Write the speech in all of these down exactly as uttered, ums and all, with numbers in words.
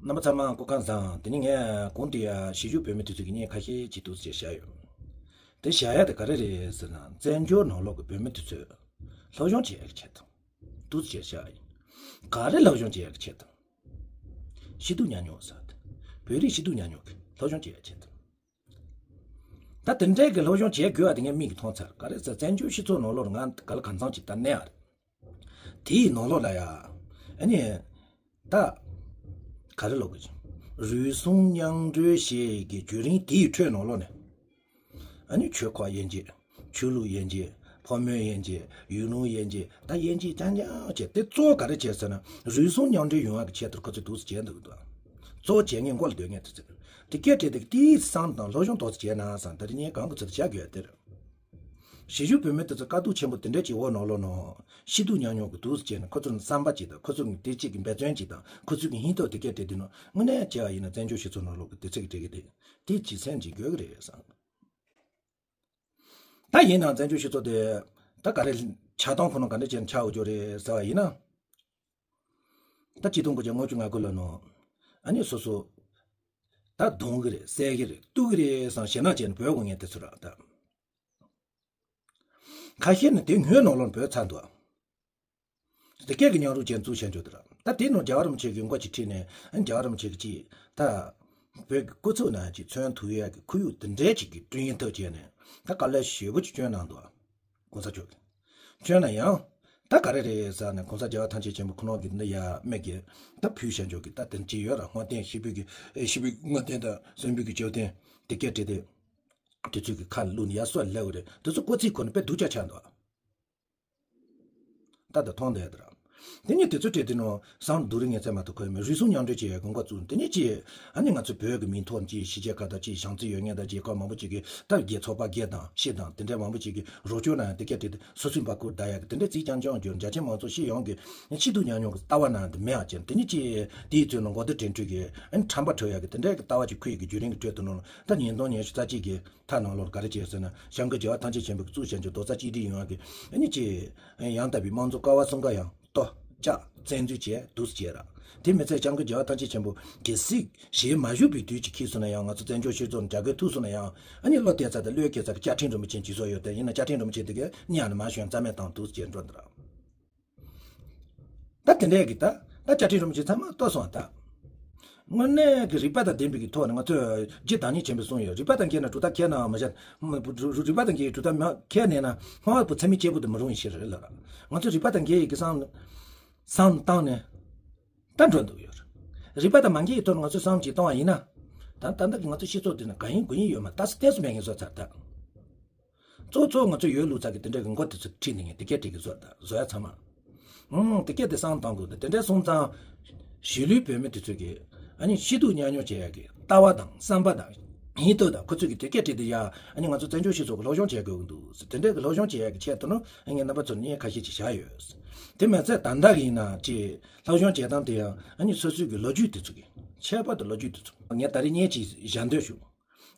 རྣམ་པ་ཚང་མ་སྐུ་ཁམས་བཟང་། དེ་ནི་ངས་གོང་དུ་ཡ་གཞིས་བཞུགས་བོད་མི་དེ་ཚོ་གི་བརྙན་ཁ་ཤས་ཅིག་འདུག་སེ་བཞག་ཡོད། དེ་བཞག་ཡ་དེ་ག་རེ་རེད་ཟེར་ན། བཙན་བྱོལ་ནང་ལོགས་ཀྱི་བོད་མི་དེ་ཚོས་སློབ་སྦྱོང་བྱེད་ཡ་གི་ཆེད་དུ་འདུག་སེ་བཞག་ཡིན། ག་རེ་སློབ་སྦྱོང་བྱེད་ཡ་གི་ཆེད་དུ། ཤེས་སྡུག་མྱོང་མྱོང་ཟེར་ཏེ། བོད་རིགས་ཤེས་སྡུག་མྱོང་མྱོང་གི་སློབ་སྦྱོང་བྱེད་ཡ་ཆེད་དུ། ད་དེ་འདྲའི་གི་སློབ་སྦྱོང་བྱེད་དགོས་པ་དེ་ངས་མིག་གིས་མཐོང་ཚར། ག་རེ་ཟེར། བཙན་བྱོལ་སྤྱི་ཚོགས་ནང་ལོགས་ང་ག་ལ་གང་འཚམ་ཅིག་ད་གནས་ཡ་རེད། དེའི་ནང་ལོགས་ལ་ཡ། ཨ་ནི། ད། ག་རེ་ལབ་དགོས་ཀྱི། རུལ་སུངས་མཉམ་འབྲེལ་བྱེད་ཀྱི་བརྒྱུད་རིམ་དེའི་ཁྲོད་ནང་ལོགས་ནས། ཨ་ནི་ཆོལ་ཁ་དབྱེ་འབྱེད། ཆོས་ལུགས་དབྱེ་འབྱེད། ཕོ་མོ་དབྱེ་འབྱེད། ཡུལ་ལུང་དབྱེ་འབྱེད། ད་དབྱེ་འབྱེད་རྐྱང་རྐྱང་བྱས་ཏེ། གཙོ་བོ་ག་རེ་བྱས་ཟེར་ན། རུལ་སུངས་མཉམ་འབྲེལ་ཡོང་བ་གི་ཆེད་དུ་ཁོ་ཚོས་འདུག་སེ་བྱས་འདུག་གི་འདུག་གཙོ་བོ་བྱེད་མཁན་མགོ་ལ་སྡོད་མཁན་དེ་ཚོས། དེ་སྐད་བྲིས་ཏེ་དེའི་བསམ་དང་སློབ་སྦྱོང་ཏོག་ཙམ་བྱས་ན་བསམ། ད་རེས་ངས་གང་གི་ཚོད་བྱ་དགོས་དེ་རེད། གཞིས་བཞུགས་བོད་མི་དེ་ཚོ་དཀའ་སྡུག་ཆེན་པོ་དེ་འདྲ་ཅིག་འོག་ནང་ལོགས་ནང་། ཤེས་སྡུག་མྱོང་མྱོང་གི་འདུག་སེ་བྱས་ནས། ཁོ་ཚོར་བསམ་པ་ཅིག་དང་། ཁོ་ཚོར་དེ་གཅིག་གི་འབད་བརྩོན་ཅིག་དང་། ཁོ་ཚོའི་སྙིང་སྟོབས་དེ་སྐད་བྲིས་ཏེ་ནང་། དངོས་གནས་བྱས་པ་ཡིན་ན་བཙན་བྱོལ་སྤྱི་ཚོགས་ནང་ལོགས་ཀྱི་དུས་ཚོད་ཀྱི་སྒྲིག་གི་དེ། དེ་ཅིག་སེམས་ཀྱིས་འགྱོད་ཀྱི་རེད་བསམ། ད་ཡིན་ནའང་བཙན་བྱོལ་སྤྱི་ཚོགས་དེ་ད་ག་རེ་ཆགས་སྟངས་ཁོ་ན་ག་འདྲ་བྱས་ནས་ཆགས་འོང་རྒྱུ་རེད་ཟེར་བ་ཡིན་ན། ད་ཆིག་སྟོང་དགུ་བརྒྱ་ལྔ་བཅུ་ང་དགུ་ལོ་ནང་། ཨ་ནི་སོ་སོ་ད་རྡུང་གི་རེད། བསད་ཀྱི་རེད། གཏུབ་ཀྱི་རེད་བསམ་ཞེད་སྣང་བྱས་ནས་བྲོས་འོང་མཁན་དེ་ཚོ་རེད་ད། ཁ་ཤས་ནི་དེ་སྔོན་ནང་ལོགས་བྲོས་ཚར་འདུག་དེ་སྐད་ཀྱི་མཉམ་རུབ་བྱས་བཙུགས་བྱས་འཇོག་དེ་རེད། ད་དེ་ནང་རྒྱལ་བ་རིན་པོ་ཆེ་གི་མགོ་ཅིག་ཁྲིད་ནས། ཨ་ནི་རྒྱལ་བ་རིན་པོ་ཆེ་གིས་ཅིག་ད་བོད་ཀྱི་སྐུ་ཚབ་ནང་ཅིག་མཚོན་ཐུབ་ཡས་ཀྱི་ཁོར་ཡུག་དེ་འདྲའི་ཅིག་གི་བསྐྲུན་ཐབས་བྱས་ནས། ད་དཀའ་ལས་ཞེ་པོ་ཅིག་བསྐྱོན་གནང་འདུག་གོང་ས་མཆོག་གིས། བསྐྱོན་ན་ཡང་། ད་ག་རེ་རེད་ཟེར་ན། གོང་ས་རྒྱལ་བ་ཐམས་ཅད་མཁྱེན་པ་ཁོ་རང་གིས་འདི་ཡ་མིག་གིས་ད་ཕུལ་བྱས་འཇོག་གི་ད་དེ་ཅི་ཡོད་ར། བསྔོ་རྟེན་ཞིག་པོའི་གི་ཨེ་ཞིག་པོའི་བསྔོ་རྟེན་དང་གསོལ་འབུལ་གྱི་མཆོད་རྟེན་དེ་སྐད་བྲིས་ཏེ། དེ་ཚོའི་གི་ཁ་ལ་བླུགས་ནས་ཡར་གསོལ་སླེབས་པ་རེད། དེ་ཚོ་སྐུ་ཚེ་ཁོ་ན་དཔེ་སྡུག་ཅག་ཆགས་འདུག་ད་ད་མཐོང་བསྡད་ཡོད་ར། དེ་ནས་དེ་ཚོ་བྲིས་ཏེ་ནང་བསམ་བློ་སྡུག་རུས་ངན་ཚད་མ་ཐུབ་ཁོ་ཡོད་མེད། རུལ་སུངས་མཉམ་འབྲེལ་བྱེད་ཡས་ཀྱི་འགོ་བཙུགས། དེ་ནས་ཅིག་ཨ་ནི་ང་ཚོ་བོད་ཀྱི་མིང་ཐོག་ཅིག་ཕྱི་རྒྱལ་ཁག་དང་ཅིག་བྱང་རྩིས་ཡོད་མཁན་དང་ཅིག་ཁག་མང་པོ་ཅིག་གིས་ད་རྒྱལ་ཚོགས་པ་བརྒྱད་དང་བཞི་དང་དེ་འདྲ་མང་པོ་ཅིག་གིས་རོགས་སྐྱོར་གནང་ཡ་དེ་སྐད་བྲིས་ཏེ། སོ་སོའི་པར་སྐོར་བརྡར་ཡ་གི་དེ་འདྲ་རྩིས་རྐྱང་རྐྱང་བརྒྱབ། རྒྱ་ཆེ་མང་ཚོགས་སྤྱི་ཡོངས་ཀྱི་ཤེས་སྡུག་མྱོང་མྱོང་གི་ལྟ་བ་ནང་དུ་མེད་པ་བྱས། དེ་ནས་ཅིག་དེའི་ཚོད་ནང་མགོ་བདེ་དྲན་འཕྲུལ་གྱིས་ཨ་ནི་ཁྲམ་པ་ཁྲོད་ཡ་གི་དེ་འདྲ་གི་ལྟ་བ་ཅིག་ཁོ་ཡི་གི་བརྒྱུད་རིམ་གྱི་ཁྲོད་དུ་ནང་ད་ཉིས་སྟོང་ཉི་ཤུ་རྩ་གཅིག་གི་མཐའ་ནང་ལོགས་ག་རེ་བྱས་ཟེར་ན། སྐྱབས་མགོན་རྒྱལ་བ་ཐམས་ཅད་མཁྱེན་པའི་གཙུག་བྱས་འཇོག་རྡོག་རྩ་གཅིག་སྒྲིལ་ཡོང་བ་གི་ཨ་ནི་ཅིག་ཡང་དག་པའི་དམངས་གཙོ་ཀ་བ་གསུམ་ཀ་ཡང་གཏོར་བཅག་བཙན་འཛུལ་བྱས་འདུག་སེ་བྱས་ར། དེ་མི་ཚད་སྐྱབས་མགོན་རྒྱལ་བ་ཐམས་ཅད་མཁྱེན་པ་གལ་སྲིད་ཞལ་མ་བཞུགས་པའི་དུས་ཅིག་འཁེལ་སོང་ན་ཡང་། ང་ཚོ་བཙན་བྱོལ་སྤྱི་ཚོགས་ནང་རྒྱ་སྐད་ཐུག་སོང་ན་ཡང་། ཨ་ནི་བློ་གཏད་ས་དང་བློས་འཁེལ་ས་གི་བཅའ་ཁྲིམས་རིན་པོ་ཆེ་ཅིག་བཟོས་ཡོད་དེ། ཡིན་ན་བཅའ་ཁྲིམས་རིན་པོ་ཆེ་དེ་གས་གཉའ་ནས་མར་ཞོན་རྩ་མེད་བཏང་འདུག་སེ་བྱས་འགྲོ་འདི་ར། ད་དེ་འདྲའི་གི་ད་ད་བཅའ་ཁྲིམས་རིན་པོ་ཆེ་ཚང་མ་གཏོར་སོང་བ་ད། དངོས་གནས་ཀྱི་རིག་པ་དང་ལྡན་པའི་གི་ཐོག་ནས། ང་ཚོས་རྗེ་བདག་ཉིད་ཆེན་པོས་གསུངས་ཡོད། རིག་པ་དང་འཁྱེར་ན་གྲུབ་མཐའ་འཁྱེར་ནའང་མི་བྱ། རིག་པ་དང་འཁྱེར་གྱི་གྲུབ་མཐའ་མ་འཁྱེར་ནས་ན་སྔོན་པོ་ཚ་མི་གཅེར་བུ་དེ་མི་རུང་བའི་ཕྱིར་རེད་ལ། ང་ཚོས་རིག་པ་དང་འཁྱེར་ཡི་གི་བསམ་བསམ་བཏང་ནས་ད་འགྲོ་འདུག་ཡོད། རིག་པ་དང་མ་འཁྱེར་ཡི་ཐོག་ནས་ང་ཚོས་བསམ་གཅིག་བཏང་བ་ཡིན་ན། ད་ད་ལྟ་གི་ང་ཚོ་སྤྱི་ཚོགས་འདི་ན་གང་ཡིན་དགུ་ཡིན་ཡོད་མ། ད་སུ་གཏད་སུ་མེད་ངེས་བཟོ་ཚར་ད། གཙོ་གཙོ་ང་ཚོ་ཡོད་ལུགས་ཚ་གི་དེ་འདྲ་གི་མགོ་དེ་ཚོ་ཁྲིད་ནས་ངས་དེ་སྐད་དྲིས་གི་བཟོ་ད་བཟོ་ཡ་ཚང་མ། ཨང་། དེ་སྐད་དེ་བསམ་བཏང་དགོས། དེ་འདྲ་སོང་ཙང་གཞིས་ལུས་བོད་མི་དེ་ཚོ་གི་ཨ་ནི་ཤེས་སྡུག་མྱོང་མྱོང་བྱེད་ཡ་གི་ལྟ་བ་དང་བསམ་པ་དང་སྙིང་སྟོབས་དང་། ཁོ་ཚོ་གི་དེ་སྐད་དྲིས་དེ་ཡ། ཨ་ནི་ང་ཚོ་བཙན་བྱོལ་སྤྱི་ཚོགས་ཀྱི་སློབ་སྦྱོང་བྱེད་དགོས་ཀྱི་འདུག་དེ་འདྲ་གི་སློབ་སྦྱོང་བྱེད་ཡ་གི་ཆེད་དུ་ནི་ངས་རྣམ་པ་ཚོར་བརྙན་ཁ་ཤས་ཅིག་བཞག་ཡོད། དེ་མ་ཚད་ད་ལྟ་གི་ཡིན་ན་ཅིག་སློབ་སྦྱོང་བྱེད་སྟངས་དེ་ཡང་ཨ་ནི་སོ་སོའི་གི་ལོ་རྒྱུས་དེ་ཚོ་གི་ཁྱད་པར་དུ་ལོ་རྒྱུས་དེ་ཚོ་ངས་ད་རེས་བརྙན་ཅིག་བཞག་འདོད་བྱུང་།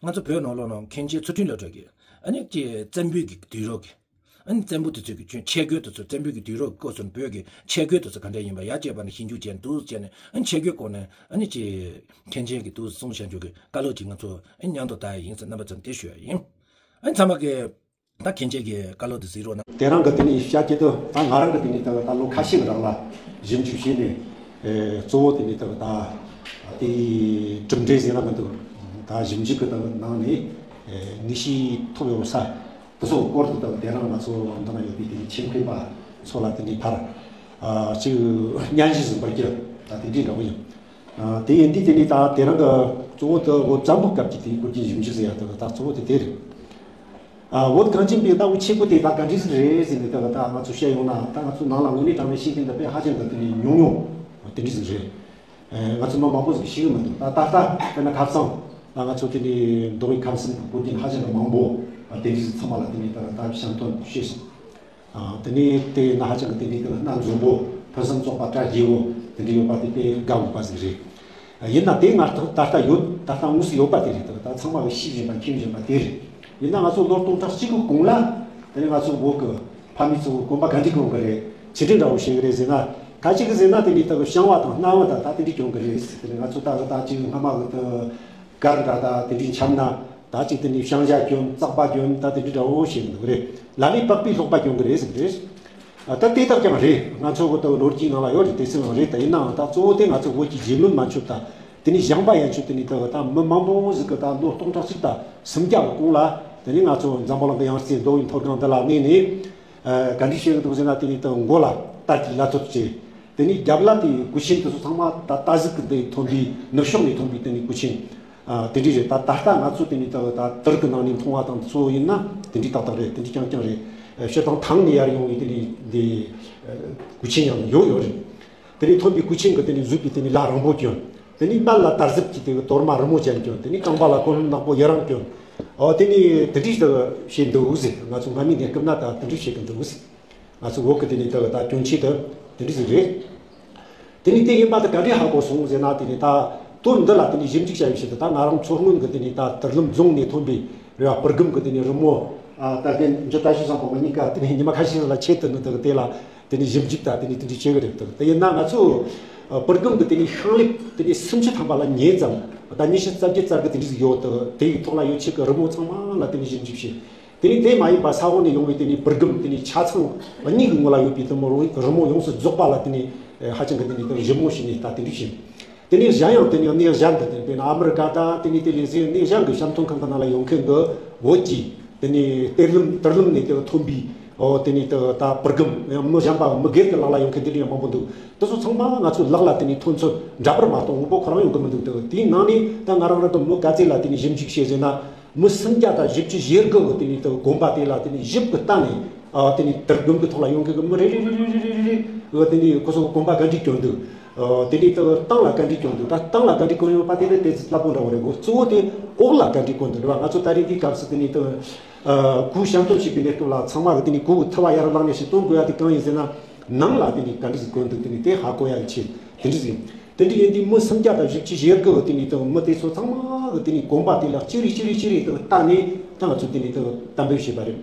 ང་ཚོ་བོད་ནང་ལོགས་ནང་མཁན་ཆེན་ཚུལ་ཁྲིམས་བློ་གྲོས་ཀྱིས་ཨ་ནི་ཀྱི་བཙན་པོའི་གི་དུས་རབས་ཀྱི་ཨ་ནི་བཙན་པོ་དེ་ཚོའི་གི་ཆོས་ཆས་གོས་དེ་ཚོ། བཙན་པོའི་གི་དུས་རབས་ཀྱི་སྐོར་སོང་བོད་ཀྱི་ཆས་གོས་དེ་ཚོ་ག་འདྲ་ཡིན་པ་ཡར་བཅད་པ་ནས་ཞིབ་འཇུག་བྱས་འདུག་བྱས་ནས། ཨ་ནི་ཆས་གོས་སྐོར་ནས་ཨ་ནི་ཀྱི་མཁན་ཆེན་གྱི་འདུག་གསུངས་བྱས་འཇུག་གི་བཀའ་སློབ་ཅིག་ང་ཚོ་ཨ་ནི་མཉམ་དུ་བལྟ་ཡ་ཡིན་ཟེར་རྣམ་པ་ཚོར་དེ་ཞུ་ཡ་ཡིན། ཨ་ནི་ཚང་མ་གི་ད་མཁན་ཆེན་གྱི་བཀའ་སློབ་དེ་གཟིགས་རོགས་གནང་། དེ་རིང་གི་དེ་ནས་བཤད་ཀྱི་འདུག་ད་ང་རང་གི་དེ་ནས་ད་ད་ལོ་ཁ་ཤས་ཀྱི་རིང་ལ་ཞིབ་འཇུག་བྱས་ནས། ཨེ། གཙོ་བོ་དེ་ནས་ད་ད་དེ་གྲུབ་འབྲས་ཟེར་ན་མི་འདུག་ད་ཞིབ་འཇུག་གི་ད་ནང་ནས་ཨེ་ངེས་ཤེས་ཐོབ་ཡོད་ས་དེ་ཚོ་སྐོར་དུ་ད་དེ་རིང་ང་ཚོ་འདི་ན་ཡོད་པའི་དེ་ནས་ཆེད་མཁས་པ་ཚོ་ལ་དེ་ནས་ཕར་ཨ་ཅིག་སྙན་ཞུ་ཟིན་པར་གྱུར། ད་དེ་འདྲའི་འདྲ་བོ་ཡིན། ཨ། དེ་ཡིན་དུས་དེ་ནས་ད་དེ་རིང་གི་གཙོ་བོ་དེ་འོ་བཙན་པོ་སྐབས་ཀྱི་དེའི་སྐོར་གྱི་ཞིབ་འཇུག་ཟེར་ཡ་དེ་ད་གཙོ་བོ་དེ་དེ་རེད། ཨ། འོ་གངས་ཅན་པའི་ལྟ་བ་ཆེ་པོ་དེ་ད་ག་འདྲ་ཟིག་རེད་ཟེར་ནས་ད་ད་ང་ཚོ་བཤད་ཡོང་ན། ད་ང་ཚོ་ནང་ལ་དངོས་གནས་དྲང་གནས་ཤེས་མཁན་ད་དཔེ་ཧ་ཅང་གི་དེ་ནས་ཉུང་ཉུང་དེ་འདྲ་ཟིག་རེད། ཨ། ང་ཚོ་མི་མང་པོ་ཟིག་ཤེས་གི་མི་འདུག་ད་ད་ལྟ་དཔེར་ན་ཁ་སང་ད་ང་ཚོ་དེ་ནས་མདོ་དབུས་ཁམས་གསུམ་དང་བོད་དེ་ཧ་ཅང་གི་མང་པོ་དེ་འདྲ་ཟིག་ཚང་མ་ལ་དེ་ནས་ད་ད་བཤད་དོན་བཤད་སོང་། ཨ། དེ་ནས་དེ་ན་ཧ་ཅང་གི་དེ་འདྲའི་གི་སྣ་འཛོམས་པོ་ཕུན་སུམ་ཚོགས་པ་གྲ་རྒྱས་པོ་དེ་འདྲ་ཡོད་པ་དེ་དཔེ་དགའ་འོས་པ་ཟིག་རེད། ཡིན་ན་དེ་ང་ད་ད་ལྟ་ཡོད། ད་ལྟ་དངོས་སུ་ཡོད་པ་དེ་རེད། ད་ད་ཚང་མ་གི་ཤེས་བཞིན་པ་མཁྱེན་བཞིན་པ་དེ་རེད། ཡིན་ན་ང་ཚོ་ལོ་སྟོང་ཕྲག་གཅིག་གི་གོང་ལ་དེ་ནས་ང་ཚོ་བོད་གི་ཕ་མེས་ཚོ་གི་གོམ་པ་ག་འདྲ་གོམ་གི་རེད། ཆི་འདྲ་འདྲ་བོ་བྱེད་གི་རེད་ཟེར་ན། ཁ་ཅིག་གིས་ཟེར་ན་དེ་ནི་ད་གི་བཤང་བ་དང་སྣ་བུག་དང་ད་དེ་འདྲས་གྱོན་གི་རེད་ཟེར། དེ་ནི་ང་ཚོ་ད་གི་ད་ཅིག་སྔ་མ་གི་ད་གར་འདྲ་ད་དེ་འདྲས་འཁྱམ་ན་ད་ཅིག་དེ་ནི་བཤང་ཞྭ་གྱོན། ཙག་པ་གྱོན། ད་དེ་འདྲས་འདྲ་བོ་བྱེད་འདུག་རེད། ལ་ལས་པགས་པའི་ལྷོག་པ་གྱོན་གི་རེད་ཟེར་གི་རེད། ཨ། ད་དེ་དག་ཀྱང་རེད། ང་ཚོ་གི་ད་གི་ལོ་རྒྱུས་ནང་ལ་ཡོད་རེད། དེ་ཚོ་ཡང་རེད། ད་ཡིན་ནའང་ད་གཙོ་བོ་དེ་ང་ཚོ་བོད་ཀྱི་རྗེ་བློན་མ་མཆོད་ད་དེ་ནི་ཞིང་པ་ཡན་ཆོད་དེ་ནི་ད་གི་ད་མི་མང་པོ་ཟིག་གི་ད་ལོ་སྟོང་ཕྲག་གཅིག་དང་སུམ་བརྒྱ་གི་གོང་ལ་དེ་ནི་ང་ཚོ་འཛམ་བུ་གླིང་གི་ཡང་རྩེ་མདོ་དབུས་མཐོ་སྒང་འདི་ལ་གནས་ནས། ཨ། ག་འདྲས་བྱེད་གི་འདུག་ཟེར་ན། དེ་ནི་ད་མགོ་ལ་དར་གྱི་བླ་མཆོད་བྱས། དེ་ནི་རྒྱབ་ལ་དེ་གོས་ཆེན་དེ་ཚོ་ཚང་མ་ད་རྟ་ཟིག་གི་དེ་ཐོན་པའི་ནུབ་ཕྱོགས་ནས་ཐོན་པའི་དེ་ནི་གོས་ཆེན། ཨ། དེ་འདྲས་རེད། ད་ད་ལྟ་ང་ཚོ་དེ་ནི་ད་ད་དར་གི་ནང་ནས་མཐོང་བ་དང་དེ་ཚོ་ཡིན་ན་དེ་འདྲས་ཏག་ཏག་རེད། དེ་འདྲས་རྐྱང་རྐྱང་རེད། ཨ། སྤྱིར་བཏང་ཐང་ནས་ཡར་ཡོང་བའི་དེ་ནི་དེ་གོས་ཆེན་ཡང་ཡོད་ཡོད་རེད། དེ་ནས་ཐོན་པའི་གོས་ཆེན་གྱི་དེ་ནས་བཟོས་པའི་དེ་ནས་ལྭ་རིང་པོ་གྱོན། དེ་ནས་དམར་ལ་དར་ཟབ་ཀྱི་དེ་གི་དོར་མ་རི་མོ་ཅན་གྱོན། དེ་ནས་རྐང་པ་ལ་གོས་ལྷམ་ནག་པོ་ཡི་རང་གྱོན། ཨོ། དེ་ནས་དེ་འདྲས་དེ་བྱེད་འདུག་ཟེར། ང་ཚོ་སྔ་མའི་གནས་སྐབས་ན་ད་དེ་འདྲས་བྱེད་ཀྱི་འདུག་ཟེར། ང་ཚོ་བོད་ཀྱི་དེ་ནས་དེ་ད་གྱོན་ཆས་དེ་དེ་འདྲས་ཟིག་རེད། དེ་ནས་དེ་ཡིན་པ་དེ་ག་འདྲས་ཧ་གོ་སོང་ཟེར་ན། དེ་ནས་ད་དོན་འདི་ལ་དེ་ནས་ཞིབ་འཇུག་བྱ་ཡི་ཆེད་དུ་ད་ང་རང་མཚོ་སྔོན་གྱི་དེ་ནས་ད་དུར་ལུམ་རྫོང་ནས་ཐོན་པའི་རེད་བ། པུར་སྒམ་གྱི་དེ་ནས་རི་མོ། ཨ། ད་དེ་འཇུ་ད་ཞིག་བཟང་པོ་མ་གཉིས་ཀ་དེ་ནས་ཉི་མ་ཁ་ཤས་ལ་ཆེད་དུ་ནི་དེ་དེ་ལ་དེ་ནས་ཞིབ་འཇུག་ད་དེ་ནས་དེ་འདྲས་བྱེད་གི་རེད། དེ་དེ་ཡིན་ན་ང་ཚོ་པུར་སྒམ་གྱི་དེ་ནས་ཤིང་ལེབ་དེ་ནས་སུམ་ཅུ་ཐམ་པ་ལ་ཉེ་ཙམ། ད་ཉི་ཤུ་རྩ་བརྒྱད་རྩ་དགུ་དེ་འདྲས་ཟིག་ཡོད། དེ་དེའི་ཐོག་ལ་ཡོད་ཆེད་ཀྱི་རི་མོ་ཚང་མ་ལ་དེ་ནས་ཞིབ་འཇུག་བྱས། དེ་ནས་དེ་མ་ཡིན་པ་ས་འོག་ནས་ཡོང་བའི་དེ་ནས་པུར་སྒམ་དེ་ནས་ཆ་ཚང་གཉིས་ཀྱི་ངོ་ལ་ཡོད་པའི་དེ་མོ་རི་མོ་ཡོངས་སུ་རྫོགས་པ་ལ་དེ་ནས་ཧ་ཅང་གི་དེ་ནས་ཞིབ་མོ་བྱས་ནས་ད་དེ་འདྲས་བྱས། དེ་ནས་གཞན་ཡང་དེ་ནས་གནས་གཞན་དུ་དེ་ནས་དཔེར་ན་ཨ་མི་རི་ཀ་དང་དེ་ནས་དེ་ལས་ཟིན་གནས་གཞན་གྱི་བཤམས་སྟོན་ཁང་གི་ནང་ལ་ཡོང་མཁན་གྱི་བོད་ཀྱི་དེ་ནས་གཏེར་ལམ་དུར་ལམ་ནས་དེ་ཐོན་པའི། ཨོ། དེ་ནས་དེ་ད་པུར་སྒམ་ཡང་མི་གཞན་པ་མི་སྒེར་གྱི་ལག་ལ་ཡོང་མཁན་དེ་འདྲ་ཡང་མང་པོ་འདུག་དེ་ཚོ་ཚང་མ་ང་ཚོའི་ལག་ལ་དེ་ནས་ཐོན་ཚུལ་འདྲ་པར་མ་གཏོགས་དངོས་པོ་ཁོ་རང་ཡོང་གི་མི་འདུག་དེ་དེའི་ནང་ནས་ད་ང་རང་རང་གི་མི་ག་ཚད་ལ་དེ་ནས་ཞིབ་འཇུག་བྱས་ཟེར་ན། མི་སུམ་བརྒྱ་དང་བཞི་བཅུ་ཞེ་དགུ་གི་དེ་ནས་དེ་གོམ་པ་དེ་ལ་དེ་ནས་ཞིབ་ཏུ་བལྟས་ནས། ཨ། དེ་ནས་དུར་སྒམ་གྱི་ཐོག་ལ་ཡོང་མཁན་གྱི་མི་རེ་རེ་རེ་རེ་རེ་རེ་གི་དེ་ནས་ཁོ་ཚོ་གོམ་པ་ག་འདྲས་གྱོན་འདུག་ཨ། དེ་ནས་ད་གི་སྟེང་ལ་ག་འདྲས་གྱོན་འདུག་ད་སྟེང་ལ་ག་འདྲས་གྱོན་ཡོད་པ་དེ་ནི་དེ་ཚོ་སླ་པོ་འདྲ་བོ་རེད་གོ། གཙོ་བོ་དེ་འོག་ལ་ག་འདྲས་གྱོན་འདུག་རེད་བ། ང་ཚོ་ད་རེས་དེའི་སྐབས་སུ་དེ་ནས་ད་གི། ཨ། གོས་བཤམས་སྟོན་བྱེད་པའི་གནས་སྐབས་ལ་ཚང་མ་གི་དེ་ནས་གོས་གི་ཐུ་བ་ཡར་བླངས་ནས་ཞིག་སྟོན་དགོས་ཡ་དེ་གང་ཡིན་ཟེར་ན། ནང་ལ་དེ་ནས་ག་འདྲས་ཟིག་གྱོན་འདུག་དེ་ནས་དེ་ཧ་གོ་ཡ་ཡི་ཆེད་དེ་འདྲས་ཟིག་དེ་འདྲས་ཡིན་དུས་མི་སུམ་བརྒྱ་དང་བཞི་བཅུ་ཞེ་དགུ་གི་དེ་ནས་ད་གི་མི་དེ་ཚོ་ཚང་མ་གི་དེ་ནས་གོམ་པ་དེ་ལ་ཅི་རེ་ཅི་རེ་ཅི་རེ་ད་གི་བལྟས་ནས་ད་ང་ཚོ་དེ་ནས་ད་གི་གཏན་འབེབས་བྱས་པ་རེད།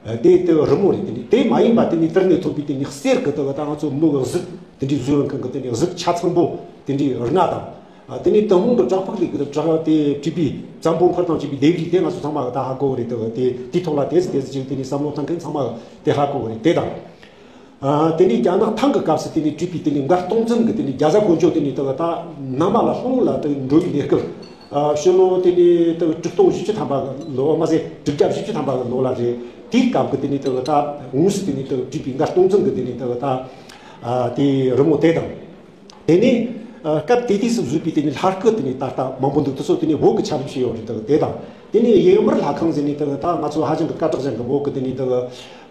ཨ། དེ་དེ་རི་མོ་རེད། དེ་ནི་དེ་མ་ཡིན་པ་དེ་ནི་དེར་ནས་ཐོན་པའི་དེ་ནི་གསེར་གི་དེ་གི་ད་ང་ཚོ་མི་གི་གཟུགས་དེ་འདྲའི་བཟོས་ཡོང་མཁན་གི་དེ་ནི་གཟུགས་ཆ་ཚང་པོ་དེ་འདྲའི་ལྔ་དང་། ཨ། དེ་ནི་ཏུན་ཧོང་གི་བྲག་ཕུག་ལས་གི་བྲག་དེ་བྲིས་པའི་བཙན་པོ་འཁོར་དང་བཅས་པའི་ལྡེབས་རིས་དེ་ང་ཚོ་ཚང་མ་གི་ད་ཧ་གོ་བ་རེད། དེ་གི་དེ་དེའི་ཐོག་ལ་དེ་ཚོ་དེ་ཚོ་ཅིག་དེ་ནི་བསམ་བློ་གཏོང་མཁན་ཚང་མ་གི་དེ་ཧ་གོ་བ་རེད། དེ་དང་། ཨ། དེ་ནས་རྒྱ་ནག་ཐང་གི་སྐབས་སུ་དེ་ནས་བྲིས་པའི་དེ་ནས་མགར་སྟོང་བཙན་གྱི་དེ་ནས་རྒྱ་བཟའ་དཀོན་མཆོག་དེ་ནས་ད་གི་ད་ནང་མ་ལ་ལྷོ་ངོས་ལ་ད་གི་འགྲོ་བའི་གནས་སྐབས། ཨ། ཕྱི་ལོ་དེ་ནས་ད་གི་དྲུག་སྟོང་བཞི་བཅུ་ཐམ་པ་གི་ལོ་མ་ཟད་དྲུག་བརྒྱ་བཞི་བཅུ་ཐམ་པ་གི་ལོ་ལ་རེད། དེའི་སྐབས་ཀྱི་དེ་ནས་ད་གི་ད་དངོས་སུ་དེ་ནས་ད་གི་བྲིས་པའི་མགར་སྟོང་བཙན་གྱི་དེ་ནས་ད་གི་ད། ཨ། དེའི་རི་མོ་དེ་དང་། དེ་ནས། ཨ། སྐབས་དེ་དུས་སུ་བཟོས་པའི་དེ་ནས་ལྷ་སྐུ་དེ་ནས་ད་ལྟ་མང་པོ་འདུག་དེ་ཚོ་དེ་ནས་བོད་ཀྱི་ཆ་ལུགས་ཤིག་ཡོད་རེད། ད་གི་དེ་དང་། དེ་ནས་ཡེ་དམར་ལྷ་ཁང་ཟེར་ནས་ད་གི་ད་ང་ཚོ་ཧ་ཅང་གི་སྐད་གྲགས་ཅན་གྱི་བོད་ཀྱི་དེ་ནས་ད་གི།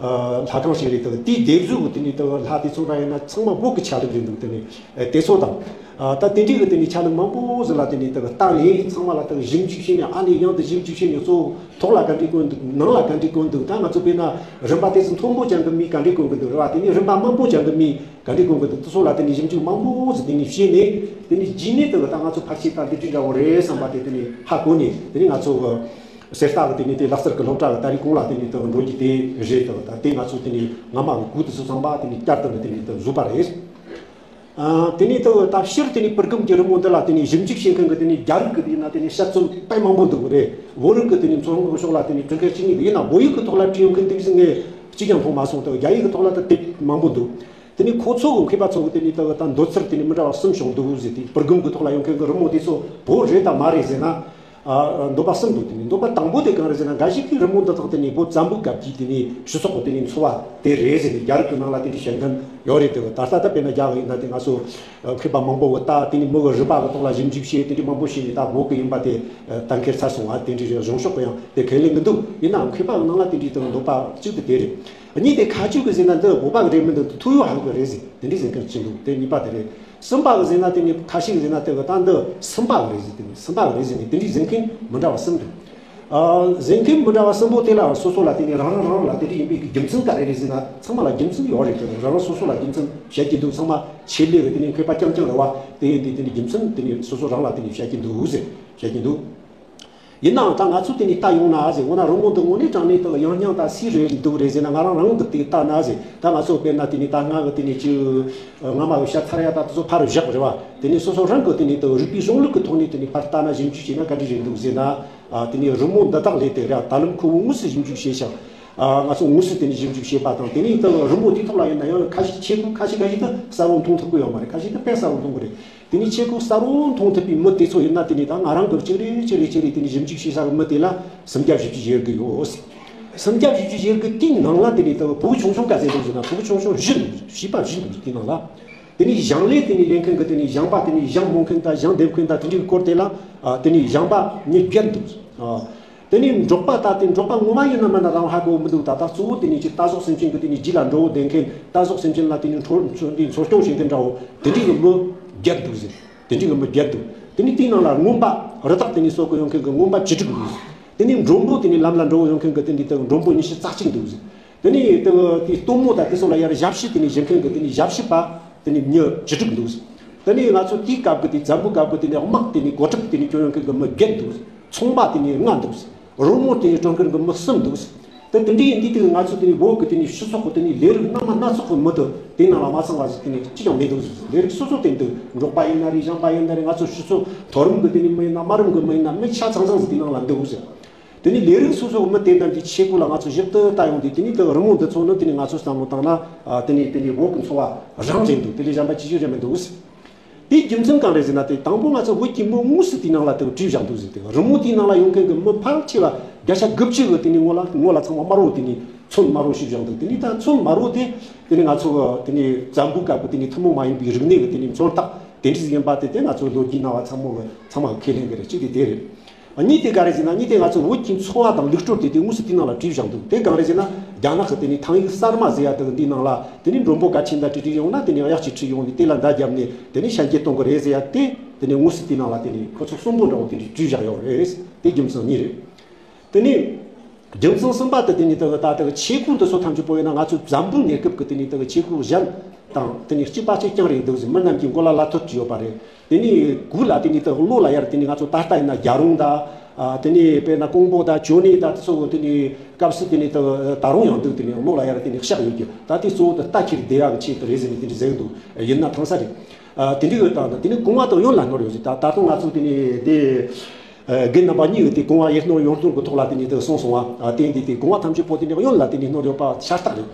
ཨ། ལྷ་ཁང་ཞིག་རེད། ད་གི་དེའི་སྡེབ་གཟུགས་ཀྱི་དེ་ནས་ད་གི་ལྷ་དེ་ཚོ་འདྲ་ཡིན་ན་ཚང་མ་བོད་ཀྱི་ཆ་ལུགས་རེད་འདུག་དེ་ནས། ཨ། དེ་ཚོ་དང་། ཨ། ད་དེ་འདྲའི་གི་དེ་ནས་ཆ་ལུགས་མང་པོ་ཟིག་ལ་དེ་ནས་ད་གི་བལྟས་ནས་ཚང་མ་ལ་ད་གི་ཞིབ་འཇུག་བྱས་ནས། ཨ་ནི་ཡང་དུ་ཞིབ་འཇུག་བྱས་ནས། གཙོ་བོ་ཐོག་ལ་ག་འདྲས་བཀོད་འདུག་ནང་ལ་ག་འདྲས་བཀོད་འདུག་ད་ང་ཚོ་དཔེར་ན་རིམ་པ་དེ་ཚོ་མཐོན་པོ་ཅན་གྱི་མིས་ག་འདྲས་བཀོད་གི་འདུག་རེད་བ། དེ་ནས་རིམ་པ་དམའ་པོ་ཅན་གྱི་མིས་ག་འདྲས་བཀོད་གི་འདུག་དེ་ཚོ་ལ་དེ་ནས་ཞིབ་འཇུག་མང་པོ་ཟིག་དེ་ནས་བྱས་ནས། དེ་ནས་རྗེས་ནས་ད་གི་ད་ང་ཚོ་ཕལ་ཆེར་ད་འདི་འདྲས་འདྲ་བོ་རེད་བསམ་པ་དེ་དེ་ནས་ཧ་གོ་ནས། དེ་ནས་ང་ཚོ་གི་གསེར་རྟ་གི་དེ་ནས་དེ་ལག་རྩལ་གི་སློབ་གྲྭ་གི་ད་རེས་གོང་ལ་དེ་ནས་ད་གི་འགྲོ་རྒྱུ་དེ་རེད། ད་གི་ད་དེ་ང་ཚོ་དེ་ནས་སྔ་མ་གི་གོས་དེ་ཚོ་ཚང་མ་དེ་ནས་བསྐྱར་དུ་ནས་དེ་ནས་ད་གི་བཟོས་པ་རེད། ཨ། དེ་ནས་ད་གི་ད་སྤྱིར་དེ་ནས་པུར་སྒམ་གྱི་རི་མོ་འདི་ལ་དེ་ནས་ཞིབ་འཇུག་བྱེད་མཁན་གྱི་དེ་ནས་རྒྱ་རིགས་ཀྱི་དེ་ཡིན་ན་དེ་ནས་དཔྱད་རྩོམ་དཔེ་མང་པོ་འདུག་རེད། བོད་རིགས་ཀྱི་དེ་ནས་མཚོ་སྔོན་གི་ཕྱོགས་ལ་དེ་ནས་བྲིས་མཁན་གཅིག་གཉིས་འདུག་ཡིན་ན་བོད་ཡིག་གི་ཐོག་ལ་བྲིས་ཡོང་མཁན་དེ་ཟིག་ངས་གཅིག་ཀྱང་མཐོང་མ་སོང་། ད་གི་རྒྱ་ཡིག་གི་ཐོག་ལ་ད་དེབ་མང་པོ་འདུག་དེ་ནས་ཁོ་ཚོ་གི་མཁས་པ་ཚོ་གི་དེ་ནས་ད་གི་ད་འདོད་ཚུལ་དེ་ནས་མི་འདྲ་བ་གསུམ་བྱུང་འདུག་ཟེར། དེ་པུར་སྒམ་གི་ཐོག་ལ་ཡོང་མཁན་གྱི་རི་མོ་དེ་ཚོ་བོད་རེད་དམ་མ་རེད་ཟེར་ན། ཨ། འདོད་པ་གསུམ་འདུག་དེ་ནས་འདོད་པ་དང་པོ་དེ་གང་རེད་ཟེར་ན། འགའ་ཞིག་གིས་རི་མོ་འདི་དག་དེ་ནས་བོད་བཙན་པོའི་སྐབས་ཀྱི་དེ་ནས་སྤྱི་ཚོགས་ཀྱི་དེ་ནས་འཚོ་བ་དེ་རེད་ཟེར་ནས་རྒྱ་རིགས་ཀྱི་ནང་ལ་དེ་འདྲས་བཤད་མཁན་ཡོད་རེད། དེ་ད་ལྟ་ད་དཔེར་ན་རྒྱ་གི་ཡིན་ན་དེ་ང་ཚོ་མཁས་པ་མང་པོ་གིས་ད་དེ་ནས་མི་གི་རུས་པ་གི་ཐོག་ལ་ཞིབ་འཇུག་བྱས། དེ་འདྲས་མང་པོ་བྱས་ནས་ད་བོད་ཀྱི་ཡིན་པ་དེ་གཏན་འཁེལ་ཚར་སོང་བ་དེ་འདྲས་རེད། གཞུང་ཕྱོགས་ཀྱི་ཡང་དེ་ཁས་ལེན་གི་འདུག་ཡིན་ནའང་མཁས་པ་གི་ནང་ལ་དེ་འདྲས་དེ་འདོད་པ་གཅིག་དེ་དེ་རེད། གཉིས་དེ་ཁ་ཅིག་གིས་ཟེར་ན་འདི་བོད་པ་གི་རེད་མི་འདུག་ཐུ་ཡོ་ཧན་གི་རེད་ཟེར། དེ་འདྲས་ཟེར་མཁན་གཅིག་འདུག་དེ་གཉིས་པ་དེ་རེད། གསུམ་པ་གི་ཟེར་ན་དེ་ནི་ཁ་ཤས་ཀྱིས་ཟེར་ན་དེ་གི་ད་འདི་སུམ་པ་གི་རེད་ཟེར། དེ་ནི་སུམ་པ་གི་རེད་ཟེར་ནས་དེ་འདྲས་ཟེར་མཁན་མི་འདྲ་བ་གསུམ་འདུག་ཨ། ཟེར་མཁན་མི་འདྲ་བ་གསུམ་པོ་དེ་ལ་སོ་སོ་ལ་དེ་ནི་རང་རང་རང་ལ་དེ་འདྲས་ཡིན་པའི་གི་རྒྱུ་མཚན་ག་རེ་རེད་ཟེར་ན། ཚང་མ་ལ་རྒྱུ་མཚན་ཡོད་རེད། དེ་ནི་རང་རང་སོ་སོ་ལ་རྒྱུ་མཚན་བཤད་ཀྱི་འདུག་ཚང་མ་ཆེད་ལས་གི་དེ་ནི་མཁས་པ་རྐྱང་རྐྱང་རེད་བ། དེ་ཡིན་དུས་དེ་ནི་རྒྱུ་མཚན་དེ་ནི་སོ་སོ་རང་ལ་དེ་ནི་བཤད་ཀྱི་འདུག་ཟེར་བཤད་ཀྱི་འདུག་ཡིན་ནའང་ད་ང་ཚོ་དེ་ནས་ལྟ་ཡོང་ན་ཟེར། འོ་ན་རི་མོ་འདི་དངོས་གནས་དྲང་གནས་དུ་ཡང་སྙིང་དང་སུའི་རེད་འདུག་རེད་ཟེར་ན། ང་རང་རང་གི་དེ་ལྟ་ན་ཟེར། ད་ང་ཚོ་དཔེར་ན་དེ་ནས་ད་སྔ་གི་དེ་ནས་ཅི་སྔ་མ་གི་ཤ་ཚར་ཡ་ད་དེ་ཚོ་ཕར་བཞག་རེད་བ། དེ་ནས་སོ་སོ་རང་གི་དེ་ནས་དུ་རིག་པའི་གཞུང་ལུགས་ཀྱི་ཐོག་ནས་དེ་ནས་ཕར་ལྟ་ན་ཞིབ་འཇུག་བྱས་ན་ག་འདྲ་རེད་འདུག་ཟེར་ན། ཨ། དེ་ནས་རི་མོ་འདི་དག་ལས་དེ་ར་ད་ལམ་ཁོ་བོ་དངོས་སུ་ཞིབ་འཇུག་བྱས་ཤིང་། ཨ། ང་ཚོ་དངོས་སུ་དེ་ནས་ཞིབ་འཇུག་བྱས་པ་དང་། དེ་ནས་དུ་རི་མོ་དེའི་ཐོག་ལ་ཡིན་ན་ཡང་ཁ་ཤས་ཆས་གོས་ཁ་ཤས་ཁ་ཤས་དུ་གསལ་བོ་མཐོང་ཐུབ་ཀྱི་ཡོད་མ་རེད། ཁ་ཤས་དུ་དཔེ་གསལ་བོ་མཐོང་གི་རེད། དེ་ནས་ཆས་གོས་གསལ་བོ་མཐོང་ཐུབ་པའི་མི་དེ་ཚོ་ཡིན་ན། དེ་ནས་ད་ང་རང་གིས་ཅིག་རེ་ཅིག་རེ་ཅིག་རེ་དེ་ནས་ཞིབ་འཇུག་བྱེད་ས་གི་མི་དེ་ལ་སུམ་བརྒྱ་བཞི་བཅུ་ཞེ་དགུ་ཡོད། སུམ་བརྒྱ་བཞི་བཅུ་ཞེ་དགུ་དེའི་ནང་ལ་དེ་ནས་ད་བུ་ཆུང་ཆུང་ག་ཚད་འདུག་ཟེར་ན། བུ་ཆུང་ཆུང་བཞི་འདུག་བྱིས་པ་བཞི་འདུག་དེའི་ནང་ལ། དེ་ནས་ཞིང་ལས་དེ་ནས་ལས་མཁན་གི་དེ་ནས་ཞིང་པ། དེ་ནས་ཞིང་རྨོ་མཁན་དང་ཞིང་འདེབས་མཁན་དང་དེ་འདྲའི་སྐོར་དེ་ལ། ཨ། དེ་ནས་ཞིང་པ་མི་བརྒྱད་འདུག་ཨ། དེ་ནས་འབྲོག་པ། ད་དེ་འབྲོག་པ་ངོ་མ་ཡིན་ན་མིན་ན་རང་ཧ་གོ་མི་འདུག་ད་ལྟ་གཙོ་བོ་དེ་ནས་ཅིག་རྟ་ཟོག་སེམས་ཅན་གྱི་དེ་ནས་རྗེས་ལ་འགྲོ་བོ་འདེད་མཁན། རྟ་ཟོག་སེམས་ཅན་ལ་དེ་ནས་འཕྲོ་འཕྲོ་འདི་འཚོ་སྐྱོང་བྱེད་མཁན་འདྲ་བོ། དེ་འདྲའི་གི་མི་བརྒྱད་འདུག་ཟེར། དེ་འདྲའི་གི་མི་བརྒྱད་འདུག་དེ་ནས་དེའི་ནང་ལ་རྔོན་པ། རི་དྭགས་དེ་ནས་གསོ་གི་ཡོང་མཁན་གི་རྔོན་པ་བཅུ་དྲུག་འདུག་ཟེར། དེ་ནས་མགྲོན་པོ། དེ་ནས་ལམ་ལ་འགྲོ་བོ་ཡོང་མཁན་གི་དེ་འདྲའི་དེ་མགྲོན་པོ་ཉི་ཤུ་རྩ་གཅིག་འདུག་ཟེར། དེ་ནས་དེ་དེ་སྟོན་མོ་དང་དེ་ཚོ་ལ་ཡར་ཞབས་ཕྱི་དེ་ནས་བྱེད་མཁན་གི་དེ་ནས་ཞབས་ཕྱི་པ་དེ་ནས་མི་བཅུ་དྲུག་འདུག་དེ་ནས་ང་ཚོ་དེའི་སྐབས་ཀྱི་དེ་འཛམ་བུ་སྐབས་ཀྱི་དེ་ནས་དམག་དེ་ནས་གོ་སྒྲུབ་དེ་ནས་སྐྱོན་ཡོང་མཁན་གྱི་མི་བརྒྱད་འདུག་ཚོང་པ་དེ་ནས་ལྔ་འདུག་རོལ་མོ་དེ་ནས་དཀྲོལ་མཁན་གྱི་མི་གསུམ་འདུག་དེ་དེ་འདྲའི་ཡིན་དུས་དེ་ང་ཚོ་དེ་ནས་བོད་ཀྱི་དེ་ནས་སྤྱི་ཚོགས་ཀྱི་དེ་ནས་ལས་རིགས་སྣ་མ་སྣ་ཚོགས་ཀྱི་མི་དེ་དེ་ནང་ལ་མ་ཚང་བ་ཞིག་དེ་ནས་གཅིག་ཀྱང་མེད་འདུག་ལས་རིགས་སོ་སོ་དེ་འདུག་འབྲོག་པ་ཡིན་ན་རེད། ཞིང་པ་ཡིན་ན་རེད། ང་ཚོ་སྤྱི་ཚོགས་མཐོ་རིམ་གྱི་དེ་ནས་མི་ཡིན་ན། དམའ་རིམ་གྱི་མི་ཡིན་ན། མི་ཆ་ཚང་ཚང་ཞིག་དེ་ནང་ལ་འདུག་ཟེར། དེ་ནས་ལས་རིགས་སོ་སོ་གི་མི་དེ་རྣམས་ཀྱི་ཆས་གོས་ལ་ང་ཚོ་ཞིབ་ཏུ་ལྟ་ཡོང་དུས། དེ་ནས་དེ་རི་མོ་འདི་ཚོ་ནི་དེ་ནས་ང་ཚོ་བསམ་བློ་བཏང་ན། ཨ། དེ་ནས་དེ་ནས་བོད་ཀྱི་འཚོ་བ་རང་རེད་འདུག་དེ་ལས་གཞན་པ་ཅི་ཞིག་རེད་མི་འདུག་དེའི་རྒྱུ་མཚན་གང་རེད་ཟེར་ན། དེ་དང་པོ་ང་ཚོ་བོད་ཀྱི་མི་དངོས་སུ་དེའི་ནང་ལ་དེ་བྲིས་བཞག་འདུག་ཟེར། དེ་རི་མོ་དེའི་ནང་ལ་ཡོང་མཁན་གྱི་མི་ཕལ་ཆེ་བ་བརྒྱ་ཆ་དགུ་བཅུ་གི་དེ་ནས་ངོ་ལ་ངོ་ལ་ཚང་མ་དམར་བོ། དེ་ནས་ཚོན་དམར་བོ་ཞིག་བཞག་འདུག་དེ་ནས་ད་ཚོན་དམར་བོ་དེ་དེ་ནས་ང་ཚོ་གི་དེ་ནས་འཛམ་བུ་སྐབས་ཀྱི་དེ་ནས་ཐུན་མོང་མ་ཡིན་པའི་རིག་གནས་ཀྱི་དེ་ནས་མཚོན་རྟགས་དེ་འདྲ་ཞིག་ཡིན་པ་དེ། དེ་ང་ཚོ་ལོ་རྒྱུས་སྣང་བ་ཚང་མ་གི་ཚང་མ་གི་ཁས་ལེན་གྱི་རེད། གཅིག་དེ་དེ་རེད། གཉིས་དེ་ག་རེ་ཟེར་ན། གཉིས་དེ་ང་ཚོ་བོད་ཀྱི་འཚོ་བ་དང་ལུགས་སྲོལ་དེ་དེ་དངོས་སུ་དེའི་ནང་ལ་བྲིས་བཞག་འདུག་དེ་གང་རེད་ཟེར་ན། རྒྱ་ནག་གི་དེ་ནས་ཐང་ཡིག་གསར་མ་ཟེར་ཡ་དེ་འདིའི་ནང་ལ་དེ་ནས་མགྲོན་པོ་ག་ཕྱིན་ད་ཁྲིད་ཁྲིད་ཡོང་ནས། དེ་ནས་གཡག་ཅིག་ཁྲིད་ཡོང་ནས། དེ་ལ་མདའ་བརྒྱབ་ནས། དེ་ནས་ཤན་སྐྱེལ་གཏོང་གི་རེད་ཟེར་ཡ་དེ། དེ་ནས་དངོས་སུ་དེའི་ནང་ལ་དེ་ནས་ཁོ་ཚོ་གསོན་པོ་འདྲ་བོ་དེ་འདྲ་བྲིས་བཞག་ཡོད་རེད། དེ་རྒྱུ་མཚན་གཉིས་རེད། དེ་ནས་རྒྱུ་མཚན་གསུམ་པ་དེ་དེ་ནས་ད་ད་ད་ཆས་གོས་འདི་ཚོ་ཐམས་ཅད་པོ་ཡིན་ན་ང་ཚོ་འཛམ་བུའི་གནས་སྐབས་ཀྱི་དེ་ནས་ད་ཆས་གོས་གཞན་དང་དེ་ནས་གཅིག་པ་གཅིག་རྐྱང་རེད་འདུག་ཟེར། མི་རྣམས་ཀྱི་མགོ་ལ་ལ་ཐོད་བྲིས་ཡོད་པ་རེད། དེ་ནས་གུ་ལ་དེ་ནས་ད་གློ་ལ་ཡར་དེ་ནས་ང་ཚོ་ད་ལྟ་ཡིན་ན་རྒྱ་རོང་དང་། ཨ། དེ་ནས་དཔེར་ན་ཀོང་པོ་དང་ཅོ་ནེ་དང་དེ་ཚོ་དེ་ནས་སྐབས་སུ་དེ་ནས་ད་ད་རུང་ཡང་འདུག་དེ་ནས་གློ་ལ་ཡར་དེ་ནས་གཤགས་ཡོད་ཀྱི། ད་དེ་གཙོ་བོ་དེ་རྟ་ཁྱེར་བདེ་ཡག་གི་ཆེད་དུ་རེད་ཟེར་ནས་དེ་འདྲ་ཟེར་གི་འདུག་ཡིན་ན་ཐང་ས་རེད། ཨ། དེ་འདྲའི་ཡོད་དང་། དེ་ནས་གོང་བ་དང་གཡོན་ལ་བསྣོར་ཡོད་ཟེར། ད་ད་དུང་ང་ཚོ་དེ་ནས་དེ། ཨ། རྒན་རྣམ་པ་གཉིས་ཀྱིས་དེ་གོང་བ་ཡར་བསྣོར་ཡར་བསྣོར་གྱི་ཐོག་ལ་དེ་ནས་དེ་གསུངས་སོང་བ། ཨ། དེ་འདི་དེ་གོང་བ་ཐམས་ཅད་པོ་དེ་ནས་གཡོན་ལ་དེ་ནས་བསྣོར་ཡོད་པ་ཤ་སྟག་རེད།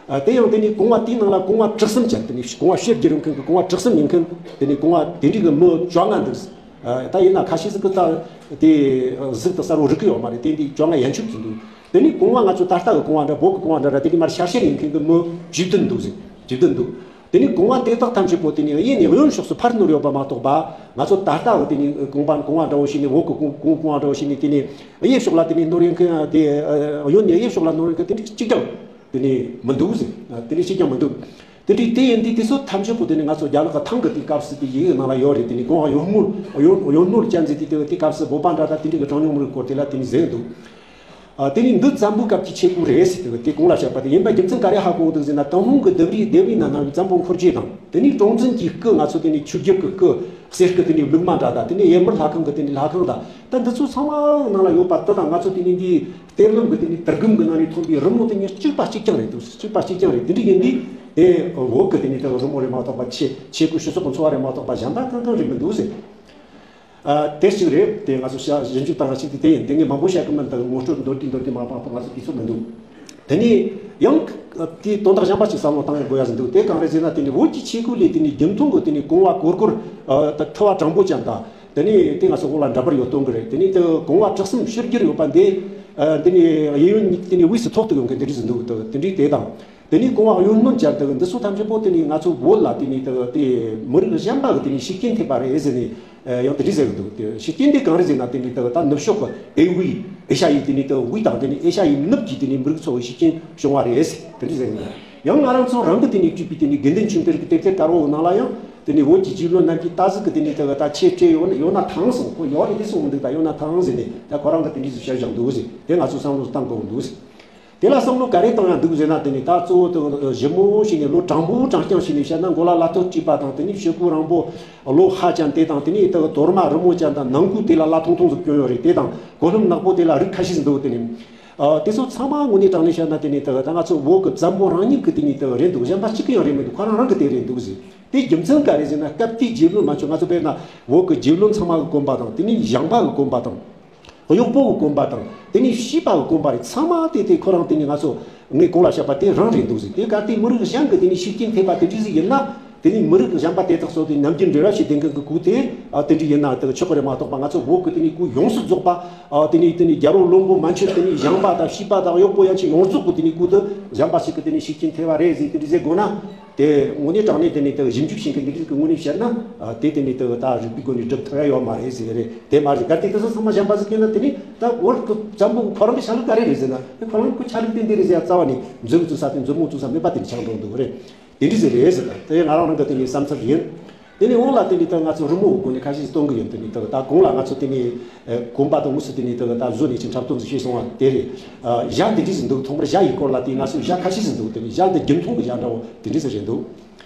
ཨ། དེ་ཡང་དེ་ནས་གོང་བ་དེའི་ནང་ལ་གོང་བ་གྲུ་གསུམ་ཅན། དེ་ནས་གོང་བ་ཕྱིར་བསྒྱུར་ཡོང་མཁན་གྱི་གོང་བ་གྲུ་གསུམ་ཡིན་མཁན། དེ་ནས་གོང་བ་དེ་འདྲའི་གི་མི་བཅོ་ལྔ་འདུག་ཨ། ད་ཡིན་ན་ཁ་ཤས་ཟིག་གིས་ད་དེ་གཟུགས་དང་གསལ་བོ་རིག་གི་ཡོད་མ་རེད། དེ་འདི་བཅོ་ལྔ་ཡན་ཆོད་ཅིག་འདུག་དེ་ནས་གོང་བ་ང་ཚོ་ད་ལྟ་གི་གོང་བ་འདྲ། བོད་ཀྱི་གོང་བ་འདྲ་འདྲ། དེ་འདི་མར་ཤར་ཤར་ཡིན་མཁན་གྱི་མི་བཅུ་བདུན་འདུག་ཟེར། བཅུ་བདུན་འདུག་དེ་ནས་གོང་བ་དེ་དག་ཐམས་ཅད་པོ་དེ་ནས་གཡས་ནས་གཡོན་ཕྱོགས་སུ་ཕར་བསྣོར་ཡོད་པ་མ་གཏོགས་པ། ང་ཚོ་ད་ལྟ་གི་དེ་ནས་གོང་བ་གོང་བ་འདྲ་བོ་ཞིག་ནས། བོད་ཀྱི་གོང་གོང་གོང་བ་འདྲ་བོ་ཞིག་ནས། དེ་ནས་གཡས་ཕྱོགས་ལ་དེ་ནས་བསྣོར་ཡོང་མཁན་དེ། གཡོན་ནས་གཡས་ཕྱོགས་ལ་བསྣོར་ཡོང་མཁན་དེ་འདྲ་གཅིག་ཀྱང་དེ་ནས་མི་འདུག་ཟེར། དེ་འདྲ་གཅིག་ཀྱང་མི་འདུག་དེ་འདྲའི་དེ་ཡིན་དུས་དེ་ཚོ་ཐམས་ཅད་པོ་དེ་ནི་ང་ཚོ་རྒྱ་ནག་གི་ཐང་གི་དེའི་སྐབས་སུ་དེ་ཡི་གེ་ནང་ལ་ཡོད་རེད། དེ་ནི་གོང་བ་གཡོན་སྔོན་གཡོན་གཡོན་སྔོན་ཅན་ཟེར་དུས་དེ་དེའི་སྐབས་སུ་བོད་པ་འདྲ་དང་དེ་འདྲའི་གི་གྲངས་ཉུང་མི་རིགས་སྐོར་དེ་ལ་དེ་ནི་ཟེར་འདུག་ཨ། དེ་ནི་འདི་འཛམ་བུ་སྐབས་ཀྱི་ཆས་གོས་རེད་ཟེར་དུས། དེ་གོང་ལ་བཤད་པ་དེ་ཡིན་པ་རྒྱུ་མཚན་ག་རེ་ཧ་གོ་འདུག་ཟེར་ན། ཏུན་ཧོང་གི་ལྡེབས་རིས་ལྡེབས་རིས་ནང་ན་འཛམ་བུ་འཁོར་བཅས་དང་། དེ་ནི་གྲོང་འཛིན་གྱི་སྐུ། ང་ཚོ་དེ་ནི་ཆོས་བརྒྱུད་ཀྱི་སྐུ། གསེར་སྐུ་དེ་ནི་ལུགས་མ་འདྲ་དང་། དེ་ནི་ཡེ་མུར་ལྷ་ཁང་གི་དེ་ནི་ལྷ་ཁང་དང་། ད་འདི་ཚོ་ཚང་མ་ནང་ལ་ཡོད་པ་དེ་དང་། ང་ཚོ་དེ་ནི་འདི་གཏེར་ལམ་གྱི་དེ་ནི་དུར་སྒམ་གྱི་ནང་ནས་ཐོན་པའི་རི་མོ་དེ་གཉིས་གཅིག་པ་གཅིག་རྐྱང་རེད་འདུག་གཅིག་པ་གཅིག་རྐྱང་རེད། དེ་འདྲ་ཡིན་དུས་དེ་བོད་ཀྱི་དེ་ནི་དེ་རི་མོ་རེད་མ་གཏོགས་པ། ཆས་ཆས་གོས་སྤྱི་ཚོགས་ཀྱི་འཚོ་བ་རེད་མ་གཏོགས་པ། གཞན་པ་གང་གང་རེད་མི་འདུག་ཟེར། ཨ། དེ་གཅིག་རེད། དེ་ང་ཚོ་ཞ་ཞིབ་འཇུག་བཏང་བ་ཞིག་དེ་དེ་ཡིན། དེ་ངས་མང་པོ་བཤད་གི་མིན། ད་ངོ་སྤྲོད་མདོར་བསྡུས་མདོར་བསྡུས་མ་པང་པོ་ང་ཚོ་དུས་ཚོད་མི་འདུག་དེ་ནས་ཡང་དེའི་དོན་དག་གཞན་པ་ཞིག་བསམ་བློ་བཏང་ཡ་དགོས་ཡ་ཟིག་འདུག་དེ་གང་རེད་ཟེར་ན། དེ་ནི་བོད་ཀྱི་ཆས་གོས་ལས་དེ་ནི་རྒྱུན་མཐོང་གི་དེ་ནི་གོང་བ་གོར་གོར། ཨ། ད་ཁྲི་བ་དྲང་པོ་ཅན་དང་། དེ་ནས་དེ་ང་ཚོ་འོག་ལ་འདྲ་པར་ཡོད་སྟོན་གི་རེད། དེ་ནས་དེ་གོང་བ་གྲུ་གསུམ་ཕྱིར་བསྒྱུར་ཡོད་པ་འདི། ཨ། དེ་ནས་གཡས་གཡོན་གཉིས་དེ་ནས་དབུས་སུ་ཐོག་ཏུ་ཡོང་མཁན་དེ་འདྲ་ཟིག་འདུག་དེ་འདྲའི་དེ་དང་། དེ་ནས་གོང་བ་གཡོན་སྔོན་ཅན་དེ་འདི་ཚོ་ཐམས་ཅད་པོ་དེ་ནས་ང་ཚོ་བོད་ལ་དེ་ནས་དེ་དེ་མི་རིགས་གཞན་པ་གི་དེ་ནས་ཤུགས་རྐྱེན་ཐེབས་པ་རེད་ཟེར་ནས། ཨ། ཡང་དེ་འདྲ་ཟེར་གི་འདུག་དེ་ཤུགས་རྐྱེན་དེ་གང་རེད་ཟེར་ན། དེ་ནས་དེ་ད་ནུབ་ཕྱོགས་གི་ཨེ་དབུས་ཨེ་ཤ་ཡའི་དེ་ནས་དེ་དབུས་དང་དེ་ནས་ཨེ་ཤ་ཡའི་ནུབ་ཀྱི་དེ་ནས་མི་རིགས་ཚོ་གི་ཤུགས་རྐྱེན་བྱུང་བ་རེད་ཟེར། དེ་འདྲ་ཟེར་གི་འདུག་ཡང་ང་རང་ཚོ་རང་གི་དེ་ནས་བྲིས་པའི་དེ་ནས་དགེ་འདུན་ཆོས་འཕེལ་གྱི་དེབ་ཐེར་དཀར་པོ་ནང་ལ་ཡང་དེ་ནས་བོད་ཀྱི་རྗེ་བློན་རྣམས་ཀྱིས་ད་གཟིག་གི་དེ་ནས་དེ་ད་ཆས་སྤྲས་ཡོད་ན་ཡོད་ན་ཐང་སོང་། ཁོ་ཡོད་རེད་དེ་གསུངས་མི་འདུག་ད་ཡོད་ན་ཐང་ཟེར་ནས་ད་ཁོ་རང་གི་དེ་འདྲ་ཟིག་བཤད་བཞག་འདུག་ཟེར། དེ་ང་ཚོ་བསམ་བློ་བཏང་དགོས་འདུག་ཟེར། དེ་ལ་བསམ་བློ་ག་རེ་བཏང་ཡང་འདུག་ཟེར་ན། དེ་ནི་ད་གཙོ་བོ་དེ་ཞིབ་མོ་ཞིག་ནས་ལོ་དྲང་པོ་དྲང་རྐྱང་ཞིག་ནས་བཤད་ན། མགོ་ལ་བླ་ཐོད་བྲིས་པ་དང་། དེ་ནི་ཕྱི་གོས་རིང་པོ་ལོ་ཧ་ཅང་དེ་དང་། དེ་ནི་དེ་གི་དོར་མ་རི་མོ་ཅན་དང་། ནང་ཁུལ་དེ་ལ་ལ་ཐུང་ཐུང་ཟིག་གྱོན་ཡོད་རེད། དེ་དང་གོ་ལྷམ་ནག་པོ་དེ་ལ་རིགས་ཁ་ཤས་ཟིག་འདུག། དེ་ནི་ཨ་དེ་ཚོ་ཚང་མ་དངོས་གནས་དྲང་གནས་བཤད་ན། དེ་ནི་དེ་གི་ད་ང་ཚོ་བོད་གི་བཙན་པོ་རང་ཉིད་གི་དེ་ནི་དེ་གི་རེད་འདུག། གཞན་པ་གཅིག་གི་ཡང་རེད་མི་འདུག། ཁོ་རང་རང་གི་དེ་རེད་འདུག་ཟེར། དེ་རྒྱུ་མཚན་ག་རེ་ཟེར་ན། སྐབས་དེའི་རྗེ་བློན་མ་གཏོགས། ང་ཚོ་དཔེར་ན་བོད་ཀྱི་རྗེ་བློན་ཚང་མ་གི་གོན་པ་དང་། དེ་ནས་ཞང་པ་གི་གོན་པ་དང་། གཡོག་པོ་གི་གོན་པ་དང་། དེ་ནས་བྱིས་པ་གི་གོན་པ་རེད། ཚང་མ་དེ་དེ་ཁོ་རང་དེ་ནས་ང་ཚོ་ངས་གོང་ལ་བཤད་པ་དེ་རང་རེད་འདུག་ཟེར། དེ་ག་དེ་མི་རིགས་གཞན་གི་དེ་ནས་ཤུགས་རྐྱེན་ཐེབས་པ་དེ་འདྲ་ཟིག་ཡིན་ན། དེ་ནས་མི་རིགས་གཞན་པ་དེ་དག་ཚོ་དེ་ནམ་རྒྱུན་འབྲེལ་བ་བྱེད་བསྡད་མཁན་གི་གུ་དེ་ཨ་དེ་འདྲ་ཡིན་ན་དེ་ཆོག་གི་རེད་མ་གཏོགས་པ། ང་ཚོ་བོད་གི་དེ་ནས་གུ་ཡོངས་སུ་རྫོགས་པ། ཨ་དེ་ནས་དེ་ནས་རྒྱལ་པོ་བློན་པོ་མན་ཆད། དེ་ནས་ཞང་པ་དང་བྱིས་པ་དང་གཡོག་པོ་ཡན་ཆད་ཡོངས་རྫོགས་གི་དེ་ནས་གུ་དེ་གཞན་པ་ཞིག་གི་དེ་ནས་ཤུགས་རྐྱེན་ཐེབས་པ་རེད་ཟེར། དེ་འདྲ་ཟེར་དགོས་ན། དེ་དངོས་གནས་དྲང་གནས་དེ་ནི་དེ་ཞིབ་འཇུག་བྱེད་མཁན་འདི་རིགས་ཀྱི་ངོས་ནས་བཤད་ན། ཨ་དེ་དེ་ནི་དེ་ད་རིག་པའི་སྒོ་ནས་སྒྲུབ་ཐུབ་ཡ་ཡོད་མ་རེད་ཟེར་གི་རེད། དེ་མ་རེད། གལ་ཏེ་དེ་ཚོ་ཚང་མ་གཞན་པ་ཟིག་ཡིན་ན། དེ་ནི་ད་བོད་ཀྱི་བཙན་པོ་ཁོ་རང་གི་ཆ་ལུགས་ག་རེ་རེད་ཟེར་ན། དེ་ཁོ་རང་གི་ཆ་ལུགས་དེ་འདི་རེད་ཟེར་ཡ་རྩ་བ་ནས་མཛུབ་བཙུགས་ས་དེ་མཛུབ་མོ་བཙུགས་ས་མེད་པ་དེ་འདྲ་ཆགས་འགྲོ་འདུག་གི་རེད། དེ་འདྲ་ཟིག་རེད་ཟེར། ད་དེ་ང་རང་རང་གི་དེ་ནི་བསམ་ཚུལ་ཡིན། དེ་ནི་འོག་ལ་དེ་ནི་ད་ང་ཚོ་རི་མོ་གི་སྒོ་ནས་ཁ་ཤས་ཤིག་སྟོན་གི་ཡིན། དེ་ནི་ད་ད་གོང་ལ་ང་ཚོ་དེ་ནི་ཨ་གོམ་པ་དང་དངོས་སུ་དེ་ནི་ད་ད་བཟོ་ནས་ཅིག་འཁྲབ་སྟོན་ཟིག་བྱས་སོང་བ་དེ་རེད། ཨ་གཞས་འདི་འདྲ་ཟིག་འདུག། ཐོག་མར་གཞས་ཡི་སྐོར་ལ་དེ་ང་ཚོ་གཞས་ཁ་ཤས་ཟིག་འདུག། དེ་ནི་གཞས་འདི་རྒྱུན་མཐོང་གི་གཞས་འདྲ་བོ་དེ་འདྲ་ཟིག་རེད་འདུག།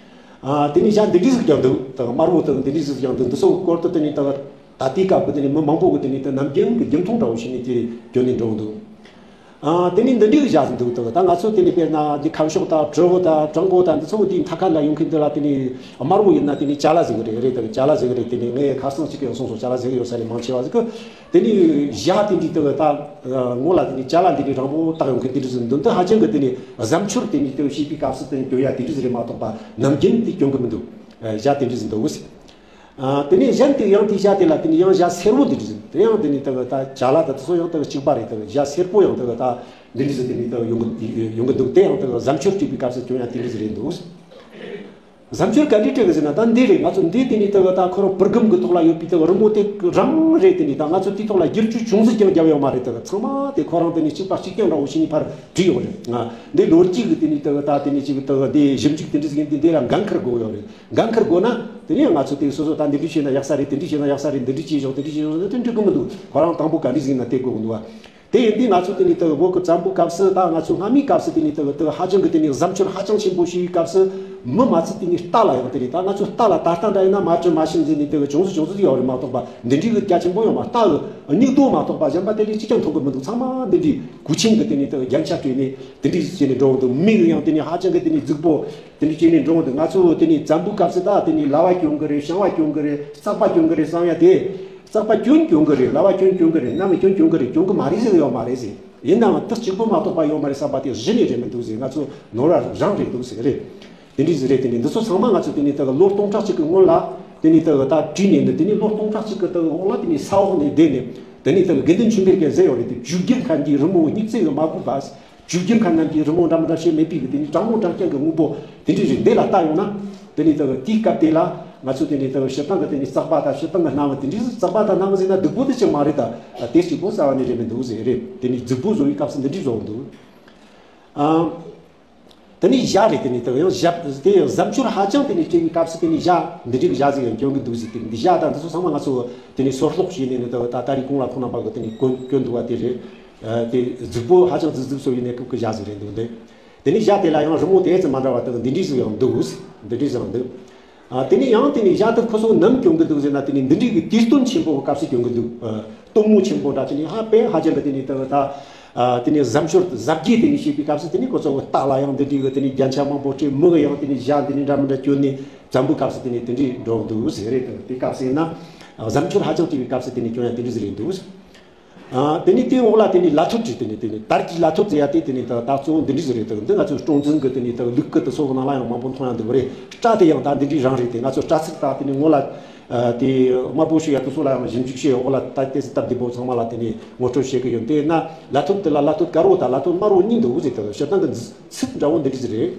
ཨ་དེ་ནི་གཞས་འདི་འདྲ་ཟིག་ཀྱང་འདུག། ད་དམར་པོ་དང་འདི་འདྲ་ཟིག་ཀྱང་འདུག། འདི་ཚོ་གི་སྐོར་དུ་དེ་ནི་ད་ད་ལྟའི་སྐབས་ཀྱི་དེ་ནི་མི་མང་པོ་གི་དེ་ནི་ད་ནམ་རྒྱུན་གྱི་རྒྱུན་མཐོང་འདྲ་བོ་ཞིག་ནས་དེ་རེད། རྒྱུན་ནས་འགྲོ་འདུག། ཨ་དེ་ནི་འདི་འདྲའི་གཞས་འདུག། ད་ད་ང་ཚོ་དེ་ནི་དཔེར་ན་འདི་ཁམས་ཕྱོགས་དང་གྲུ་གུ་དང་ཀྲང་གོ་དང་འདི་ཚོ་འདི་མཐའ་ཁ་ལ་ཡོང་མཁན་འདི་ལ་དེ་ནི་དམར་པོ་ཡིན་ན་དེ་ནི་ཅ་ལ་ཟེར་གི་རེད། རེད། ད་ཅ་ལ་ཟེར་གི་རེད། དེ་ནི་ངས་ཁ་སང་གཅིག་ཡང་གསུངས་སོང་། ཅ་ལ་ཟེར་གི་ཡོད་ས་ནི་མང་ཆེ་བ་ཟིག་གི། དེ་ནི་གཞས་དེ་འདྲའི་ད་ད་ངོ་ལ་དེ་ནི་ཅ་ལ་འདི་འདྲའི་རིང་པོ་བཏགས་ཡོང་མཁན་དེ་འདྲ་ཟིག་འདུག། འདི་ཧ་ཅང་གི་དེ་ནི་གཟབ་མཆོར་དེ་ནི་དེ་བྱིས་པའི་སྐབས་སུ་དེ་ནི་གྱོན་ཡ་དེ་འདྲ་ཟིག་རེད་མ་གཏོགས་པ། ནམ་རྒྱུན་དེ་གྱོན་གི་མི་འདུག། གཞས་དེ་འདྲ་ཟིག་འདུག། ཨ་དེ་ནས་གཞན་དེ་ཡང་དེ་གཞས་དེ་ལ་དེ་ནས་ཡང་གཞས་སེར་པོ་འདི་འདྲ་ཟིག། དེ་ཡང་དེ་ནས་ད་ད་ཅ་ལ་ད་དེ་ཚོ་ཡང་ད་གཅིག་པ་རེད། ད་གཞས་སེར་པོ་ཡང་ད་ད་འདི་འདྲ་ཟིག་དེ་ནས་ད་ཡོང་གི་ཡོང་གི་འདུག། དེ་ཡང་ད་གཟབ་མཆོར་སྤྲས་པའི་སྐབས་སུ་གྱོན་ཡ་དེ་འདྲ་ཟིག་རེད་འདུག། གཟབ་མཆོར་ག་འདྲ་སྤྲས་གི་ཟེར་ན། ད་འདི་རེད། ང་ཚོ་འདི་དེ་ནས་ད་ད་ཁོ་རང་པུར་སྒམ་གི་ཐོག་ལ་ཡོད་པའི་ད་རི་མོ་དེ་རང་རེད། དེ་ནས་ད་ང་ཚོ་དེའི་ཐོག་ལ་བསྒྱུར་བཅོས་ཅུང་ཟད་ཀྱང་བརྒྱབ་ཡོད་མ་རེད། ད་ཚང་མ་དེ་ཁོ་རང་དེ་ནས་གཅིག་པ་གཅིག་རྐྱང་འདྲ་བོ་ཞིག་ནས་ཕར་བྲིས་ཡོད་རེད། ང་འདི་ལོ་རྒྱུས་གི་དེ་ནས་ད་ད་དེ་ནས་ཅིག་ད་འདི་ཞིབ་འཇུག་དེ་འདྲ་ཟིག་ཡིན་དུས་འདི་ལ་འགན་འཁུར་དགོས་ཡོད་རེད། འགན་འཁུར་དགོས་ན། དེ་ནས་ང་ཚོ་དེ་སོ་སོ་ད་འདི་འདྲ་བྱས་ན་ཡག་ས་རེད། དེ་འདྲ་བྱས་ན་ཡག་ས་རེད། འདི་འདྲ་བྱས་ཤོག། དེ་འདྲ་བྱས་ཤོག་ཟེར་དེ་འདྲ་དགོས་མི་འདུག། ཁོ་རང་དང་པོ་ག་འདྲ་ཟིག་ཡིན་ན་དེ་དགོས་གི་འདུག་བ། དེ་ཡིན་དུས་ང་ཚོ་དེ་ནས་ད་བོད་ཀྱི་བཙན་པོའི་སྐབས་སུ་དང་ང་ཚོ་སྔ་མའི་སྐབས་སུ་དེ་ནས་ད་ད་ཧ་ཅང་གི་དེ་ནས་གཟབ་མཆོར་ཧ་ཅང་ཆེན་པོ་བྱས་པའི་སྐབས་སུ་མི་མ་ཚད་དེ་ནས་རྟ་ལ་ཡང་དེ་རེད། ད་ང་ཚོ་རྟ་ལ་ད་ལྟ་འདྲ་ཡིན་ན་མ་བྲིས་མ་ཤེས་ཟེར་ནས་དེ་གི་ཅུང་ཟད་ཅུང་ཟད་ཡོད་རེད་མ་གཏོགས་པ། འདི་འདྲའི་གི་རྒྱ་ཆེན་པོ་ཡོད་མ། རྟ་གི་སྨྱུག་རྡོ་མ་གཏོགས་པ་གཞན་པ་དེ་འདྲའི་ཅི་ཀྱང་མཐོང་གི་མི་འདུག། ཚང་མ་འདི་འདྲའི་གོས་ཆེན་གི་དེ་ནས་ད་རྒྱན་ཆ་སྤྲས་ནས་དེ་འདྲའི་བྱས་ནས་འགྲོ་འདུག། མི་གི་ཡང་དེ་ནས་ཧ་ཅང་གི་དེ་ནས་རྫིག་པོ། དེ་འདྲ་བྱས་ནས་འགྲོ་འདུག། ང་ཚོ་དེ་ནས་བཙན་པོའི་སྐབས་སུ་ད་དེ་ནས་ལྭ་བ་གྱོན་གི་རེད། ཤམ་བུ་གྱོན་གི་རེད། སག་པ་གྱོན་གི་རེད་བསམ་ཡ་དེ། སག་པ་གྱོན་གྱོན་གི་རེད། ལྭ་བ་གྱོན་གྱོན་གི་རེད། གནམ་གྱོན་གྱོན་གི་རེད། གྱོན་གི་མ་རེད་ཟེར་གི་ཡོད་མ་རེད་ཟེར། ཡིན་ནའང་དེ་གཅིག་པོ་མ་གཏོགས་པ་ཡོད་མ་རེད་བསམ་པ་དེ་གཞི་ནས་རེད་མི་འདུག་ཟེར། ང་ཚོ་ནོར་བ་རང་རེད་འདུག་ཟེར་གི་རེད། དེ་འདྲ་ཟིག་རེད། དེ་ནས་འདི་ཚོ་ཚང་མ་ང་ཚོ་དེ་ནས་ད་ལོ་སྟོང་ཕྲག་གཅིག་གི་སྔོན་ལ་དེ་ནས་ད་ད་བྲིས་ནས་འདི། དེ་ནས་ལོ་སྟོང་ཕྲག་གཅིག་གི་ད་འོག་ལ་དེ་ནས་ས་འོག་ནས་བསྡད་ནས། དེ་ནས་ད་དགེ་འདུན་ཆོས་འཕེལ་གྱིས་ཟེར་ཡོད་རེད། དེ་བཅོ་བརྒྱད་མཁན་གྱི་རི་མོ་སྨྱུག་རྩེ་གི་མ་གོ་བ། བཅོ་བརྒྱད་མཁན་རྣམས་ཀྱི་རི་མོ་འདྲ་མི་འདྲ་བྱས་མེད་པའི་གི་དེ་ནི་དྲང་མོ་དྲང་རྐྱང་གི་དངོས་པོ་དེ་འདྲ་ཞིག་འདི་ལ་བལྟ་ཡོང་ན། དེ་ནི་ད་དེའི་སྐབས་དེ་ལ་ང་ཚོ་དེ་ནི་ད་སྤྱིར་བཏང་གི་དེ་ནི་རྩག་པ་དང་སྤྱིར་བཏང་གི་སྣང་བ་དེ་འདྲ་ཞིག། རྩག་པ་དང་སྣང་བ་ཟེར་ན་སྡུག་པོ་དེ་ཅིག་མ་རེད། ད་དེ་གཅིག་པོ་རྩ་བ་ནས་རེད་མི་འདུག་ཟེར་རེད། དེ་ནི་རྫིག་པོ་བཟོ་བའི་སྐབས་སུ་འདི་འདྲ་བཟོ་འདུག། ཨ། དེ་ནི་གཞས་རེད། དེ་ནི་ད་ཡང་གཞས་དེ་ཡང་གཟབ་མཆོར་ཧ་ཅང་དེ་ནི་སྤྲས་པའི་སྐབས་སུ་དེ་ནི་གཞས་འདི་འདྲའི་གི་གཞས་ཟིག་ཡང་གྱོན་གི་འདུག་ཟེར། དེ་ནི་འདི་གཞས་དང་འདི་ཚོ་ཚང་མ་ང་ཚོ་དེ་ནི་སོར་རྟོག་བྱས་ནས་ནི་ད་ད་ད་རེས་གོང་ལ་ཁོང་རྣམ་པ་གི་དེ་ནི་གྱོན་གྱོན་འདུག་བ་དེ་རེད། ཨ་དེ་རྫིག་པོ་ཧ་ཅང་རྫིག་རྫིག་བཟོ་བའི་གནས་སྐབས་ཀྱི་གཞས་ཟིག་རེད་འདུག་འདི། དེ་ནས་གཞས་དེ་ལ་ཡང་རི་མོ་དེ་ཙམ་མ་འདྲ་བ་དང་འདི་འདྲ་ཟིག་ཡང་འདུག། འདི་འདྲ་ཟིག་ཡང་འདུག། ཨ་དེ་ནས་ཡང་དེ་ནས་གཞས་དེ་ཁོ་ཚོ་ནམ་གྱོན་གི་འདུག་ཟེར་ན། དེ་ནས་འདི་འདྲའི་གི་དུས་སྟོན་ཆེན་པོ་གི་སྐབས་སུ་གྱོན་གི་འདུག། ཨ་སྟོན་མོ་ཆེན་པོ་འདྲ་ཅིག་ནས་ཧ་དཔེ་ཧ་ཅང་གི་དེ་ནས་ད་ད་ཨ་དེ་ནས་གཟབ་མཆོར་གཟབ་རྒྱས་དེ་ནས་བྱེད་པའི་སྐབས་སུ་དེ་ནས་ཁོ་ཚོ་གི་རྟ་ལ་ཡང་འདི་འདྲའི་གི་དེ་ནས་རྒྱན་ཆ་མང་པོ་སྤྲས། མི་གི་ཡང་དེ་ནས་གཞས་འདི་འདྲའི་འདྲ་མི་འདྲ་གྱོན་ནས་བཙན་པོའི་སྐབས་སུ་དེ་ནས་དེ་འདྲའི་འགྲོ་འདུག་ཟེར་རེད། དེ་སྐབས་སུ་ཡིན་ན་གཟབ་མཆོར་ཧ་ཅང་སྤྲས་པའི་སྐབས་སུ་དེ་ནས་གྱོན་ཡ་དེ་འདྲ་ཟིག་རེད་འདུག། ཨ་དེ་ནས་དེའི་འོག་ལ་དེ་ནས་ལ་ཐོད་ཅིག། དེ་ནས་དེ་ནས་དར་གྱི་ལ་ཐོད་ཟེར་ཡ་དེ། དེ་ནས་ད་ད་གཙོ་བོ་འདི་འདྲ་ཟིག་རེད། ད་འདི་ང་ཚོའི་སྲོང་བཙན་གི་དེ་ནས་ད་ལུགས་སྐད་དེ་སོགས་གི་ནང་ལ་ཡང་མང་པོ་མཐོང་ཡ་འདུག་རེད། སྐྲ་དེ་ཡང་ད་འདི་འདྲའི་རང་རེད། དེ་ང་ཚོ་སྐྲ་ཚིགས་ད་དེ་ནས་ངོ་ལ་ཨ་དེ་དམར་པོ་ཞིག་ཡ་དེ་ཚོ་ལ་ཡང་ཞིབ་འཇུག་བྱས་ཡོད། འོག་ལ་ད་ལྟའི་སྟབས་བདེ་པོ་ཚང་མ་ལ་དེ་ནས་ངོ་སྤྲོད་བྱེད་གི་ཡོད། དེ་ན་ལ་ཐོད་དེ་ལ་ལ་ཐོད་དཀར་པོ་དང་ལ་ཐོད་དམར་པོ་གཉིས་འདུག་ཟེར། ད་སྤྱིར་བཏང་གི་ཚིག་འདྲ་བོ་འདི་འདྲ་ཟིག་རེད།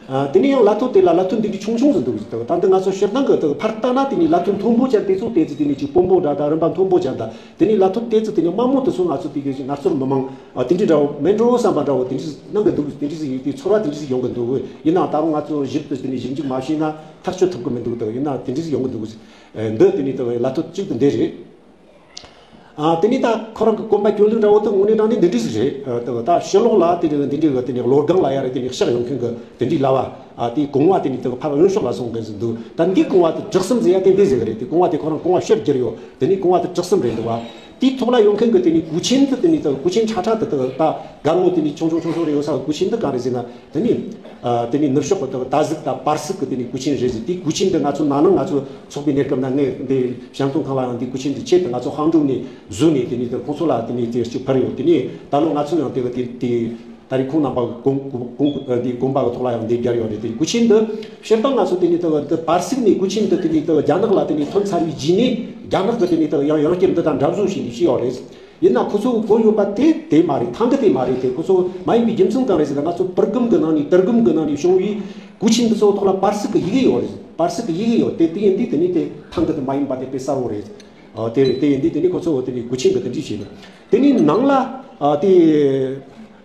ཨ་དེ་ནས་ཡང་ལ་ཐོད་དེ་ལ་ལ་ཐོད་འདི་འདྲའི་ཆུང་ཆུང་ཟིག་འདུག་ཟེར། ད་ད་འདི་ང་ཚོ་སྤྱིར་བཏང་གི་ད་ཕར་ལྟ་ན་དེ་ནས་ལ་ཐོད་མཐོན་པོ་ཅན་དེ་ཚོ་དེ་ཚོ་དེ་ནས་ཅིག་དཔོན་པོ་འདྲ་དང་རིམ་པ་མཐོན་པོ་ཅན་དང་། དེ་ནས་ལ་ཐོད་དེ་ཚོ་དེ་ནས་དམའ་མོ་དེ་ཚོ་ང་ཚོ་དེ་གི་ངལ་རྩོལ་མི་མང་ཨ་དེ་འདྲའི་འདྲ་བོ་མེད་འགྲོ་བསམ་པ་འདྲ་བོ་དེ་འདྲ་ཟིག་གནང་གི་འདུག། དེ་འདྲ་ཟིག་ཡིན་དུས་ཚོར་བ་དེ་འདྲ་ཟིག་ཡོང་གི་འདུག། ཡིན་ནའང་ད་རུང་ང་ཚོ་ཞིབ་ཏུ་དེ་ནས་ཞིབ་འཇུག་མ་བྱས་ན་ཐག་གཅོད་ཐུབ་གི་མི་འདུག། ད་ཡིན་ན་དེ་འདྲ་ཟིག་ཡོང་གི་འདུག། འདི་དེ་ནས་ད་ལ་ཐོད་གཅིག་ཏུ་འདི་རེད། ཨ་དེ་ནས་ད་ཁོ་རང་གི་གོམ་པ་གྱོན་ལུགས་འདྲ་བོ་དེ་དངོས་གནས་དྲང་གནས་འདི་འདྲ་ཞིག་རེད། ཨ་དེ་ད་ཕྱི་ལོགས་ལ་དེ་འདྲ་འདི་འདྲ་གི་དེ་ནས་བློ་སྒང་ལ་ཡ་རེད། དེ་ནས་ཤག་ཡོང་མཁན་གི་དེ་འདྲའི་ལྭ་བ། ཨ་དེའི་གོང་བ་དེ་ནས་དེ་ཕར་གཡོན་ཕྱོགས་ལ་སོང་མཁན་ཟིག་འདུག་ད་འདིའི་གོང་བ་དེ་བྲག་གསུམ་ཟེར་ཡ་དེ་འདི་ཟིག་རེད། དེ་གོང་བ་དེ་ཁོ་རང་གོང་བ་ཕྱིར་བསྒྱུར་ཡོད། དེ་ནས་གོང་བ་དེ་བྲག་གསུམ་རེད་འདུག་བ། དེའི་ཐོག་ལ་ཡོང་མཁན་གི་དེ་ནས་གོས་ཆེན་དེ་དེ་ནས་དེ་གོས་ཆེན་ཁྲ་ཁྲ་དེ་དེ་ད་དཀར་མོ་དེ་ནས་ཆུང་ཆུང་ཆུང་ཆུང་རེད་ཡོད་ས་གི་གོས་ཆེན་དེ་གང་རེད་ཟེར་ན། དེ་ནི། ཨ་དེ་ནི་ནུབ་ཕྱོགས་ཀྱི་ད་ཟིག་དང་པར་སིག་གི་དེ་ནི་གོས་ཆེན་རེད་ཟེར། དེའི་གོས་ཆེན་འདི་ང་ཚོ་ན་ནིང་ང་ཚོ་ཚོགས་པའི་གནས་སྐབས་ན་ངས་འདི་བཤམས་སྟོན་ཁང་ལ་ཡང་འདི་གོས་ཆེན་འདི་ཆེད་དུ་ང་ཚོ་ཧང་ཀྲུག་ནས་བཟོས་ནས་དེ་ནི་དེ་ཁོང་ཚོ་ལ་དེ་ནི་དེ་གཅིག་ཕུལ་ཡོད། དེ་ནི་ད་ལོ་ང་ཚོ་ཡང་དེ་གི་དེ་དེ་ད་རེས་ཁོང་རྣམ་པ་གི་དགོན་དགོན་འདི་དགོན་པ་གི་ཐོག་ལ་ཡང་འདི་བརྒྱབ་ཡོད་རེད། དེ་གོས་ཆེན་འདི་སྤྱིར་བཏང་ང་ཚོ་དེ་ནི་དེ་གི་དེ་པར་སིག་ནས་གོས་ཆེན་འདི་དེ་ནི་དེ་རྒྱ་ནག་ལ་དེ་ནི་ཐོན་ཚར་བའི་རྗེས་ནས་རྒྱ་ནག་གི་དེ་ནི་དེ་ཡང་ཡང་བསྐྱར་འདི་དང་འདྲ་བཟོ་བྱས་ནས་བྱས་ཡོད་རེད། ཡིན་ན་ཁོ་ཚོ་གོན་ཡོད་པ་དེ་དེ་མ་རེད། ཐང་གི་དེ་མ་རེད། དེ་ཁོ་ཚོ་མ་ཡིན་པའི་རྒྱུ་མཚན་གང་རེད་ཟེར་ན། ང་ཚོ་པུར་སྒམ་གི་ནང་ནས་དུར་སྒམ་གི་ནང་ནས་བྱུང་བའི་གོས་ཆེན་འདི་ཚོ་ཐོག་ལ་པར་སིག་གི་ཡི་གེ་ཡོད་རེད། པར་སིག་གི་ཡི་གེ་ཡོད་དེ། དེ་ཡིན་དུས་དེ་ནི་དེ་ཐང་གི་དེ་མ་ཡིན་པ་དེ་དཔེ་གསལ་བོ་རེད། ཨ་དེ་རེད། དེ་ཡིན་དུས་དེ་ནི་ཁོ་ཚོ་དེ་ནི་གོས་ཆེན་གི་དེ་འདྲ་བྱས་ནས། དེ་ནི་ནང་ལ་ཨ་དེ་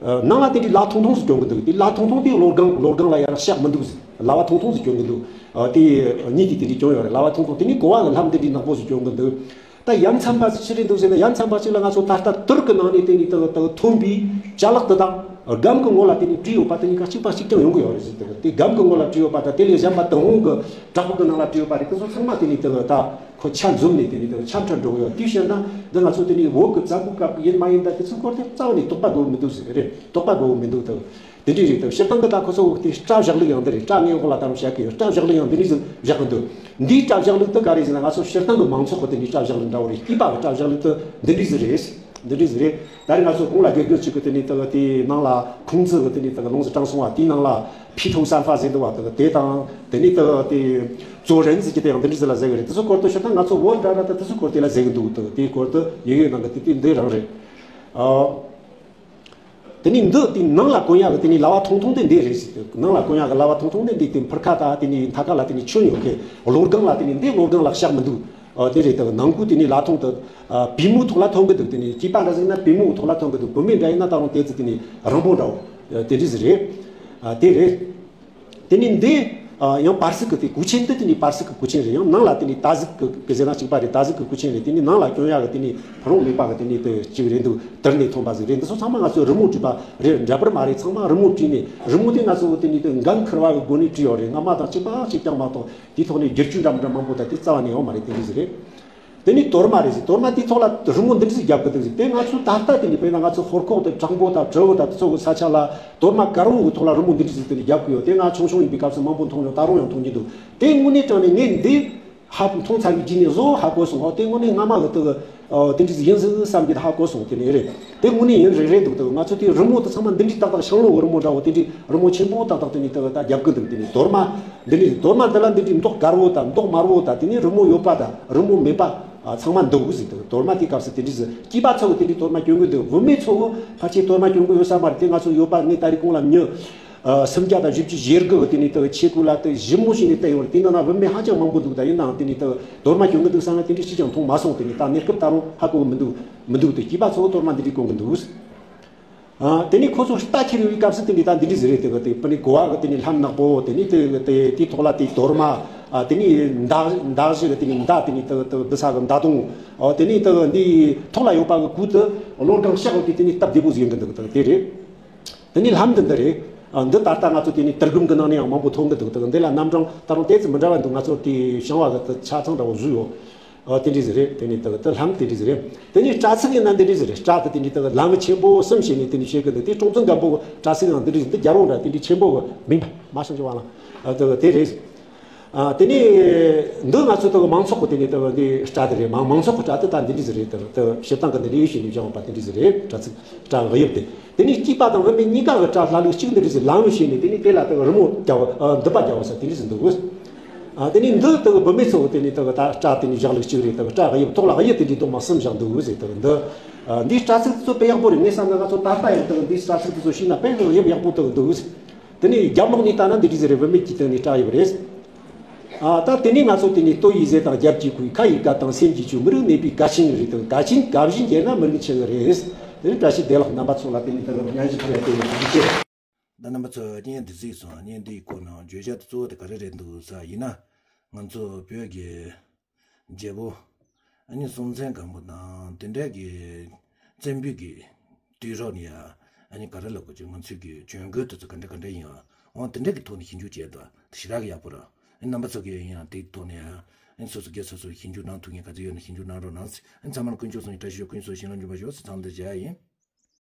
ཨ་ནང་ལ་དེ་འདྲའི་ལྭ་ཐུང་ཐུང་ཞིག་གྱོན་གི་འདུག་དེ་ལྭ་ཐུང་ཐུང་དེ་བློ་སྒང་བློ་སྒང་ལ་ཡར་བཞག་མི་འདུག་ཟེར། ལྭ་བ་ཐུང་ཐུང་ཞིག་གྱོན་གི་འདུག་ཨ་དེ་གཉིས་དེ་དེ་འདྲའི་གྱོན་ཡོད་རེད། ལྭ་བ་ཐུང་ཐུང་དེ་ནི་གོ་བ་གི་ལྷམ་དེ་འདྲའི་ནག་པོ་ཞིག་གྱོན་གི་འདུག་ད་ཡ་མཚན་པ་ཅི་རེད་འདུག་ཟེར་ན། ཡ་མཚན་པ་ཅིག་ལ་ང་ཚོ་ད་ལྟ་དུར་གི་ནང་ནས་དེ་ནས་དེ་དེ་ཐོན་པའི་ཅ་ལག་དེ་དང་སྒམ་གི་ངོ་ལ་དེ་ནས་བྲིས་ཡོད་པ་དེ་གཉིས་ཀ་གཅིག་པ་གཅིག་རྐྱང་ཡོང་གི་ཡོད་རེད་ཟེར། དེ་དེ་སྒམ་གི་ངོ་ལ་བྲིས་ཡོད་པ་དང་དེ་ལས་གཞན་པ་དུ་ཧོང་གི་བྲག་ཕུག་གི་ནང་ལ་བྲིས་ཡོད་པ་རེད། དེ་ཚོ་ཚང་མ་དེ་ནས་དེ་ད་ཁོ་ཆ་འཛོམས་ནས་དེ་ནས་དེ་ཆ་འཕྲད་འགྲོ་གི་ཡོད། དེ་བཤད་ན་འདི་ང་ཚོ་དེ་ནས་བོད་གི་རྩ་ཁུག་སྐབས་ཡིན་མ་ཡིན་ད་དེ་ཚོའི་སྐོར་དེ་རྩ་བ་ནས་དོགས་པ་དགོས་མི་འདུག་ཟེར་གི་རེད། དོགས་པ་དགོས་མི་འདུག་ད། དེ་འདྲ་རེད། ད་སྤྱིར་བཏང་གི་ད་ཁོ་ཚོ་དེ་སྐྲ་བཞག་ལུགས་ཡང་འདི་རེད། སྐྲ་ངས་འོག་ལ་ད་རུང་བཞག་གི་ཡོད། སྐྲ་བཞག་ལུགས་ཡང་འདི་འདྲ་ཟིག་བཞག་གི་འདུག་འདིའི་སྐྲ་བཞག་ལུགས་དེ་ག་རེ་ཟེར་ན། ང་ཚོ་སྤྱིར་བཏང་གི་མང་ཚོགས་ཀྱི་དེ་འདྲའི་སྐྲ་བཞག་ལུགས་འདྲ་བོ་རེད། སྐྱེས་པ་གི་སྐྲ་བཞག་ལུགས་དེ་འདི་འདྲ་ཟིག་རེད། འདི་འདྲ་ཟིག་རེད། ད་རེས་ང་ཚོ་གོང་ལ་དགེ་སྐོས་གཅིག་གི་དེ་ནས་ད་དེ་ནང་ལ་ཁུང་ཙི་གི་དེ་ནས་ད་ལུང་ཟིག་དྲངས་སོང་བ། དེའི་ནང་ལ་ཕི་ཐོ་སན་ཧྥ་ཟེར་འདུག་བ། ད་དེ་དང་དེ་ནས་ད་དེ་ཙོ་རན་ཟེར་གྱི་དེ་ཡང་འདི་འདྲ་ཟིག་ལ་ཟེར་གི་རེད། དེ་ཚོ་སྐོར་དུ་སྤྱིར་བཏང་ང་ཚོ་བོད་འདྲ་འདྲ་ད་དེ་ཚོ་སྐོར་དེ་ལ་ཟེར་གི་འདུག་ད་དེའི་སྐོར་དུ་ཡོད་ཡོད་ནང་གི་དེ་དེ་འདི་རང་རེད། ཨ། དེ་ནས་འདི་དེ་ནང་ལ་གོན་ཡག་གི་དེ་ནས་ལྭ་བ་ཐུང་ཐུང་དེ་འདི་རེད་ཟེར། ནང་ལ་གོན་ཡག་གི་ལྭ་བ་ཐུང་ཐུང་དེ་འདི་དེ་ཕུར་ཁ་དང་དེ་ནས་མཐའ་ཁ་ལ་དེ་ནས་ཆུ་ཡོད་མཁན། བློ་སྒང་ལ་དེ་ནས་འདི་བློ་སྒང་ལ་བཞག་མི་འདུག་ཨ་དེ་རེད། དེ་ནང་ཁུལ་དེ་ནས་ལྭ་ཐུང་དེ་ཨ་པུས་མོ་ཐོག་ལ་ཐོན་གི་འདུག་དེ་ནས་སྐྱེས་པ་འདྲ་ཟིག་ན་པུས་མོ་ཐོག་ལ་ཐོན་གི་འདུག་བུད་མེད་འདྲ་ཡིན་ན་ད་རུང་དེ་ཚོ་དེ་ནས་རིང་པོ་འདྲ་བོ་དེ་འདྲ་ཟིག་རེད། ཨ་དེ་རེད། དེ་ནས་འདི་ཨ་ཡང་པར་སིག་གི་དེ་གོས་ཆེན་འདི་དེ་ནས་པར་སིག་གི་གོས་ཆེན་རེད། ཡང་ནང་ལ་དེ་ནས་ཏ་ཟིག་གི་གི་ཟེར་ན་གཅིག་པ་རེད། ཏ་ཟིག་གི་གོས་ཆེན་རེད། དེ་ནས་ནང་ལ་གྱོན་ཡག་གི་དེ་ནས་ཕ་རོང་མེད་པ་གི་དེ་ནས་དེ་གཅིག་རེད་འདུག་དུར་ནས་ཐོན་པ་ཟིག་རེད། འདི་ཚོ་ཚང་མ་ང་ཚོས་རི་མོ་བྲིས་པ་རེད། འདྲ་པར་མ་རེད། ཚང་མ་རི་མོ་བྲིས་ནས། རི་མོ་དེ་ང་ཚོ་དེ་ནས་དེ་འགན་འཁུར་བ་གི་སྒོ་ནས་བྲིས་ཡོད་རེད། སྔ་མ་དང་གཅིག་པ་གཅིག་རྐྱང་མ་གཏོགས་དེའི་ཐོག་ནས་བསྒྱུར་བཅོས་འདྲ་མི་འདྲ་མང་པོ་དང་དེ་རྩ་བ་ནས་ཡོད་མ་རེད། དེ་འདྲ་ཟིག་རེད། དེ་ནས་དོར་མ་རེད་ཟེར། དོར་མ་དེའི་ཐོག་ལ་རི་མོ་འདི་འདྲ་ཟིག་རྒྱབ་གི་འདུག་ཟེར། དེ་ང་ཚོའི་ད་ལྟ་དེ་འདྲ་དཔེར་ན་ང་ཚོ་ཧོར་ཁོག་དང་བྲག་འགོ་དང་གྲི་བོ་དང་དེ་ཚོ་གི་ས་ཆ་ལ་དོར་མ་དཀར་བོ་གི་ཐོག་ལ་རི་མོ་འདི་འདྲ་ཟིག་དེ་འདྲ་རྒྱབ་གི་ཡོད། དེ་ང་ཆུང་ཆུང་ཡིན་པའི་སྐབས་སུ་མང་པོ་མཐོང་མྱོང་། ད་རུང་ཡང་མཐོང་གི་འདུག་དེ་དངོས་གནས་དྲང་གནས་ངས་འདི་ཧ་མཐོང་ཚར་བའི་རྗེས་ནས་བཟོ་ཧ་གོ་སོང་། ཨོ་དེ་དངོས་གནས་སྔ་མ་གི་དེ་གི་ཨོ་དེ་འདྲ་ཟིག་ཡིན་ཟིག་བསམ་གི་ཧ་གོ་སོང་། དེ་ནས་རེད། དེ་དངོས་གནས་ཡིན་རེད་རེད་འདུག་དེ་ང་ཚོ་དེ་རི་མོ་དེ་ཚང་མ་འདི་འདྲའི་ཏག་ཏག་ཤང་ལོ་གི་རི་མོ་འདྲ་བོ་དེ་འདྲའི་རི་མོ་ཆེན་པོ་ཏག་ཏག་དེ་འདྲའི་དེ་གི་ད་རྒྱབ་གི་འདུག་དེ་ནས་དོར་མ་འདི་འདྲའི་དོར་མ་འདི་ལ་འདི་འདྲའི་མདོག་དཀར་བོ་དང་མདོག་དམར་བོ་དང་དེ་ནས་རི་མོ་ཡོད་པ་དང་རི་མོ་མེད་པ། ཨ་ཚང་མ་འདུག་ཟེར་དུས་དོར་མ་དེའི་སྐབས་སུ་དེ་འདྲ་ཟེར། སྐྱེས་པ་ཚོ་གི་དེ་འདྲའི་དོར་མ་གྱོན་གི་འདུག་བུད་མེད་ཚོ་གི་ཕལ་ཆེར་དོར་མ་གྱོན་གི་ཡོད་ས་མ་རེད། དེ་ང་ཚོ་ཡོད་པ་ངས་ད་རེས་གོང་ལ་མྱི་ཨ་སུམ་བརྒྱ་དང་བཞི་བཅུ་ཞེ་དགུ་གི་དེ་ནས་དེ་ཆས་གོས་ལ་དེ་ཞིབ་མོ་བྱས་ནས་བལྟས་ཡོད་རེད། དེ་ནང་ན་བུད་མེད་ཧ་ཅང་མང་པོ་འདུག་ད་ཡིན་ནའང་དེ་ནས་དེ་དོར་མ་གྱོན་གི་འདུག་བསམ་ན་དེ་འདྲ་ཅིས་ཀྱང་མཐོང་མ་སོང་། དེ་ནས་ད་གནས་སྐབས་ད་རུང་ཧ་གོ་གི་མི་འདུག་མི་འདུག་དེ་སྐྱེས་པ་ཚོ་གི་དོར་མ་འདི་འདྲའི་གྱོན་གི་འདུག་ཨ་དེ་ནས་ཁོ་ཚོ་རྟ་ཁྱེར་ཡོང་བའི་སྐབས་སུ་དེ་འདྲའི་ད་འདི་འདྲ་ཟིག་རེད། དེ་གི་དེ་པུ་ནི་གོ་བ་གི་དེ་ནས་ལྷམ་ནག་པོ། དེ་ནས་དེ་དེ་དེའི་ཐོག་ལ་དེ་དོར་མ། ཨ་དེ་ནས་མདའ་མདའ་གཞུ་གི་དེ་ནས་མདའ། དེ་ནས་དེ་དེ་བསྡུ་ས་གི་མདའ་དོང་། ཨ་དེ་ནས་དེ་འདི་ཐོག་ལ་ཡོད་པ་གི་གོས་དེ་བློ་སྒང་ཤག་ཡོད་པའི་དེ་ནས་སྟབས་བདེ་པོ་ཟིག་ཡིན་གི་འདུག་དེ་རེད། དེ་ནས་ལྷམ་འདི་འདི་རེད། ཨ་འདི་ད་ལྟ་ང་ཚོ་དེ་ནས་དུར་སྒམ་གི་ནང་ནས་ཡང་མང་པོ་མཐོང་གི་འདུག་དེ་འདི་ལ་རྣམ་གྲངས་ད་རུང་ཏོག་ཙམ་མི་འདྲ་བ་འདུག་ང་ཚོ་དེ་བྱང་བ་གི་དེ་ཆ་ཚང་འདྲ་བོ་བཟོས་ཡོད། ཨ་དེ་འདྲ་ཟིག་རེད། དེ་ནས་དེ་དེ་ལྷམ་དེ་འདྲ་ཟིག་རེད། དེ་ནས་སྐྲ་ཚིགས་ཡིན་ན་འདི་འདྲ་ཟིག་རེད། སྐྲ་དེ་དེ་འདྲ་དེ་ལམ་ཆེན་པོ་གསུམ་བྱས་ནས་དེ་འདྲ་བྱེད་གི་འདུག་དེ་ཀྲུང་ཙུང་སྒམ་པོ་སྐྲ་ཚིགས་ཡང་འདི་འདྲ་ཟིག་འདི་རྒྱ་རོང་འདྲ་དེ་འདྲ་ཆེན་པོ་གི་མིན་པ་མ་བྱང་ཆུང་བ་ལ། ཨ་དེ་དེ་རེད། ཨ་དེ་ནས་འདི་ང་ཚོ་དེ་མང་ཚོགས་ཀྱི་དེ་ནས་དེ་འདི་སྐྲ་དེ་རེད། མང་མང་ཚོགས་ཀྱི་སྐྲ་དེ་ད་འདི་འདྲ་ཟིག་རེད། དེ་དེ་སྤྱིར་བཏང་གི་འདི་འདྲ་ཡོད་བྱས་ནས་བྱུང་བ་དེ་འདྲ་ཟིག་རེད། སྐྲ་ཚིགས་སྐྲ་གཡབ་དེ། དེ་ནས་སྐྱེས་པ་དང་བུད་མེད་གཉིས་ཀ་གི་སྐྲ་ལྷག་ལུགས་གཅིག་འདི་འདྲ་ཟིག་ལམ་བྱས་ནས་དེ་ནས་དེ་ལ་དེ་རི་མོ་རྒྱབ། ཨ་མདུད་པ་རྒྱབ་ས་དེ་འདྲ་ཟིག་འདུག་ཨ་དེ་ནས་འདི་དེ་བུད་མེད་ཚོ་དེ་ནས་དེ་ད་སྐྲ་དེ་ནས་བཞག་ལུགས་གཅིག་རེད། དེ་སྐྲ་གཡབ་ཐོག་ལ་གཡབ་དེ་འདྲའི་རྡོག་མ་གསུམ་བཞག་འདུག་ཟེར། དེ་འདི་ཨ་འདིའི་སྐྲ་ཚིགས་དེ་ཚོ་དཔེ་ཡག་པོ་རེད། ངས་བསམ་ན་ང་ཚོ་ད་ལྟ་ཡང་དེ་འདིའི་སྐྲ་ཚིགས་དེ་ཚོ་ཤེས་ན་དཔེ་གཡབ་ཡག་པོ་དེ་འདུག་དེ་ནས་རྒྱབ་ལོགས་ནས་ལྟ་ན་འདི་འདྲ་ཟིག་རེད། བུད་མེད་ཀྱི་སྟེང་ནས་སྐྲ་གཡབ་རེད། ཨ་ད་དེ་ནས་ང་ཚོ་དེ་ནས་ལྟོ་ཡི་ཟས་དང་རྒྱབ་ཀྱི་ཁུའི་ཁ་ཡི་དགའ་དང་སེམས་ཀྱི་ཆུ་མི་རིགས་གནས་པའི་དགའ་ཆེན་རེད། དེ་དགའ་ཆེན་དགའ་བཞིན་རྒྱས་ན་མི་རིགས་ཆེ་གི་རེད། དེ་ནས་བཀྲ་ཤིས་བདེ་ལེགས། རྣམ་པ་ཚོ་ལ་དེ་ནས་དེ་ལ་སྙན་ཞུ་ཕུལ་ཡ་དེ་ཡིན། ཐུགས་རྗེ་ཆེ། ད་རྣམ་པ་ཚོ་བརྙན་འདི་གཟིགས་སོང་། བརྙན་འདིའི་སྐོར་ནང་བརྗོད་བྱ་དེ་གཙོ་བོ་དེ་ག་རེ་རེད་འདུག་ཟེར་ཡིན་ན། ང་ཚོ་བོད་ཀྱི་རྒྱལ་པོ་ ཨ་ནི་སྲོང་བཙན་སྒམ་པོ་དང་དེ་འདྲ་གི་བཙན་པོའི་གི་དུས་རབས་ནས་ཡ། ཨ་ནི་ག་རེ་ལབ་དགོས་ཀྱི། ང་ཚོའི་གི་གྱོན་གོས་དེ་ཚོ་ག་འདྲ་ག་འདྲ་ཡིན་ཨ། འོ་དེ་འདྲ་གི་ཐོག་ནས་ཞིབ་འཇུག་བྱས་འདུག་དེ་ཞེ་དྲག་གི་ཡག་པོ་རེད། ཨ་ནི་རྣམ་པ་ཚོ་གི་ཡིན་ཡང་དེའི་ཐོག་ནས་ཡ། ཨ་ནི་སོ་སོ་སྒེར་སོ་སོ་ཞིབ་འཇུག་གནང་ཐུབ་མཁན་ག་ཚོད་ཡོད་ན་ཞིབ་འཇུག་གནང་རོགས་གནང་། ཨ་ནི་ཚང་མ་ལ་དཀོན་མཆོག་གསུམ་གྱི་བཀྲ་ཤིས་ཤོག་དཀོན་མཆོག་གསུམ་བྱིན་རླབས་འཇུག་པར་ཤོག་ཚང་མ་ལ་འདིར་བྱ་ཡ་ཡིན།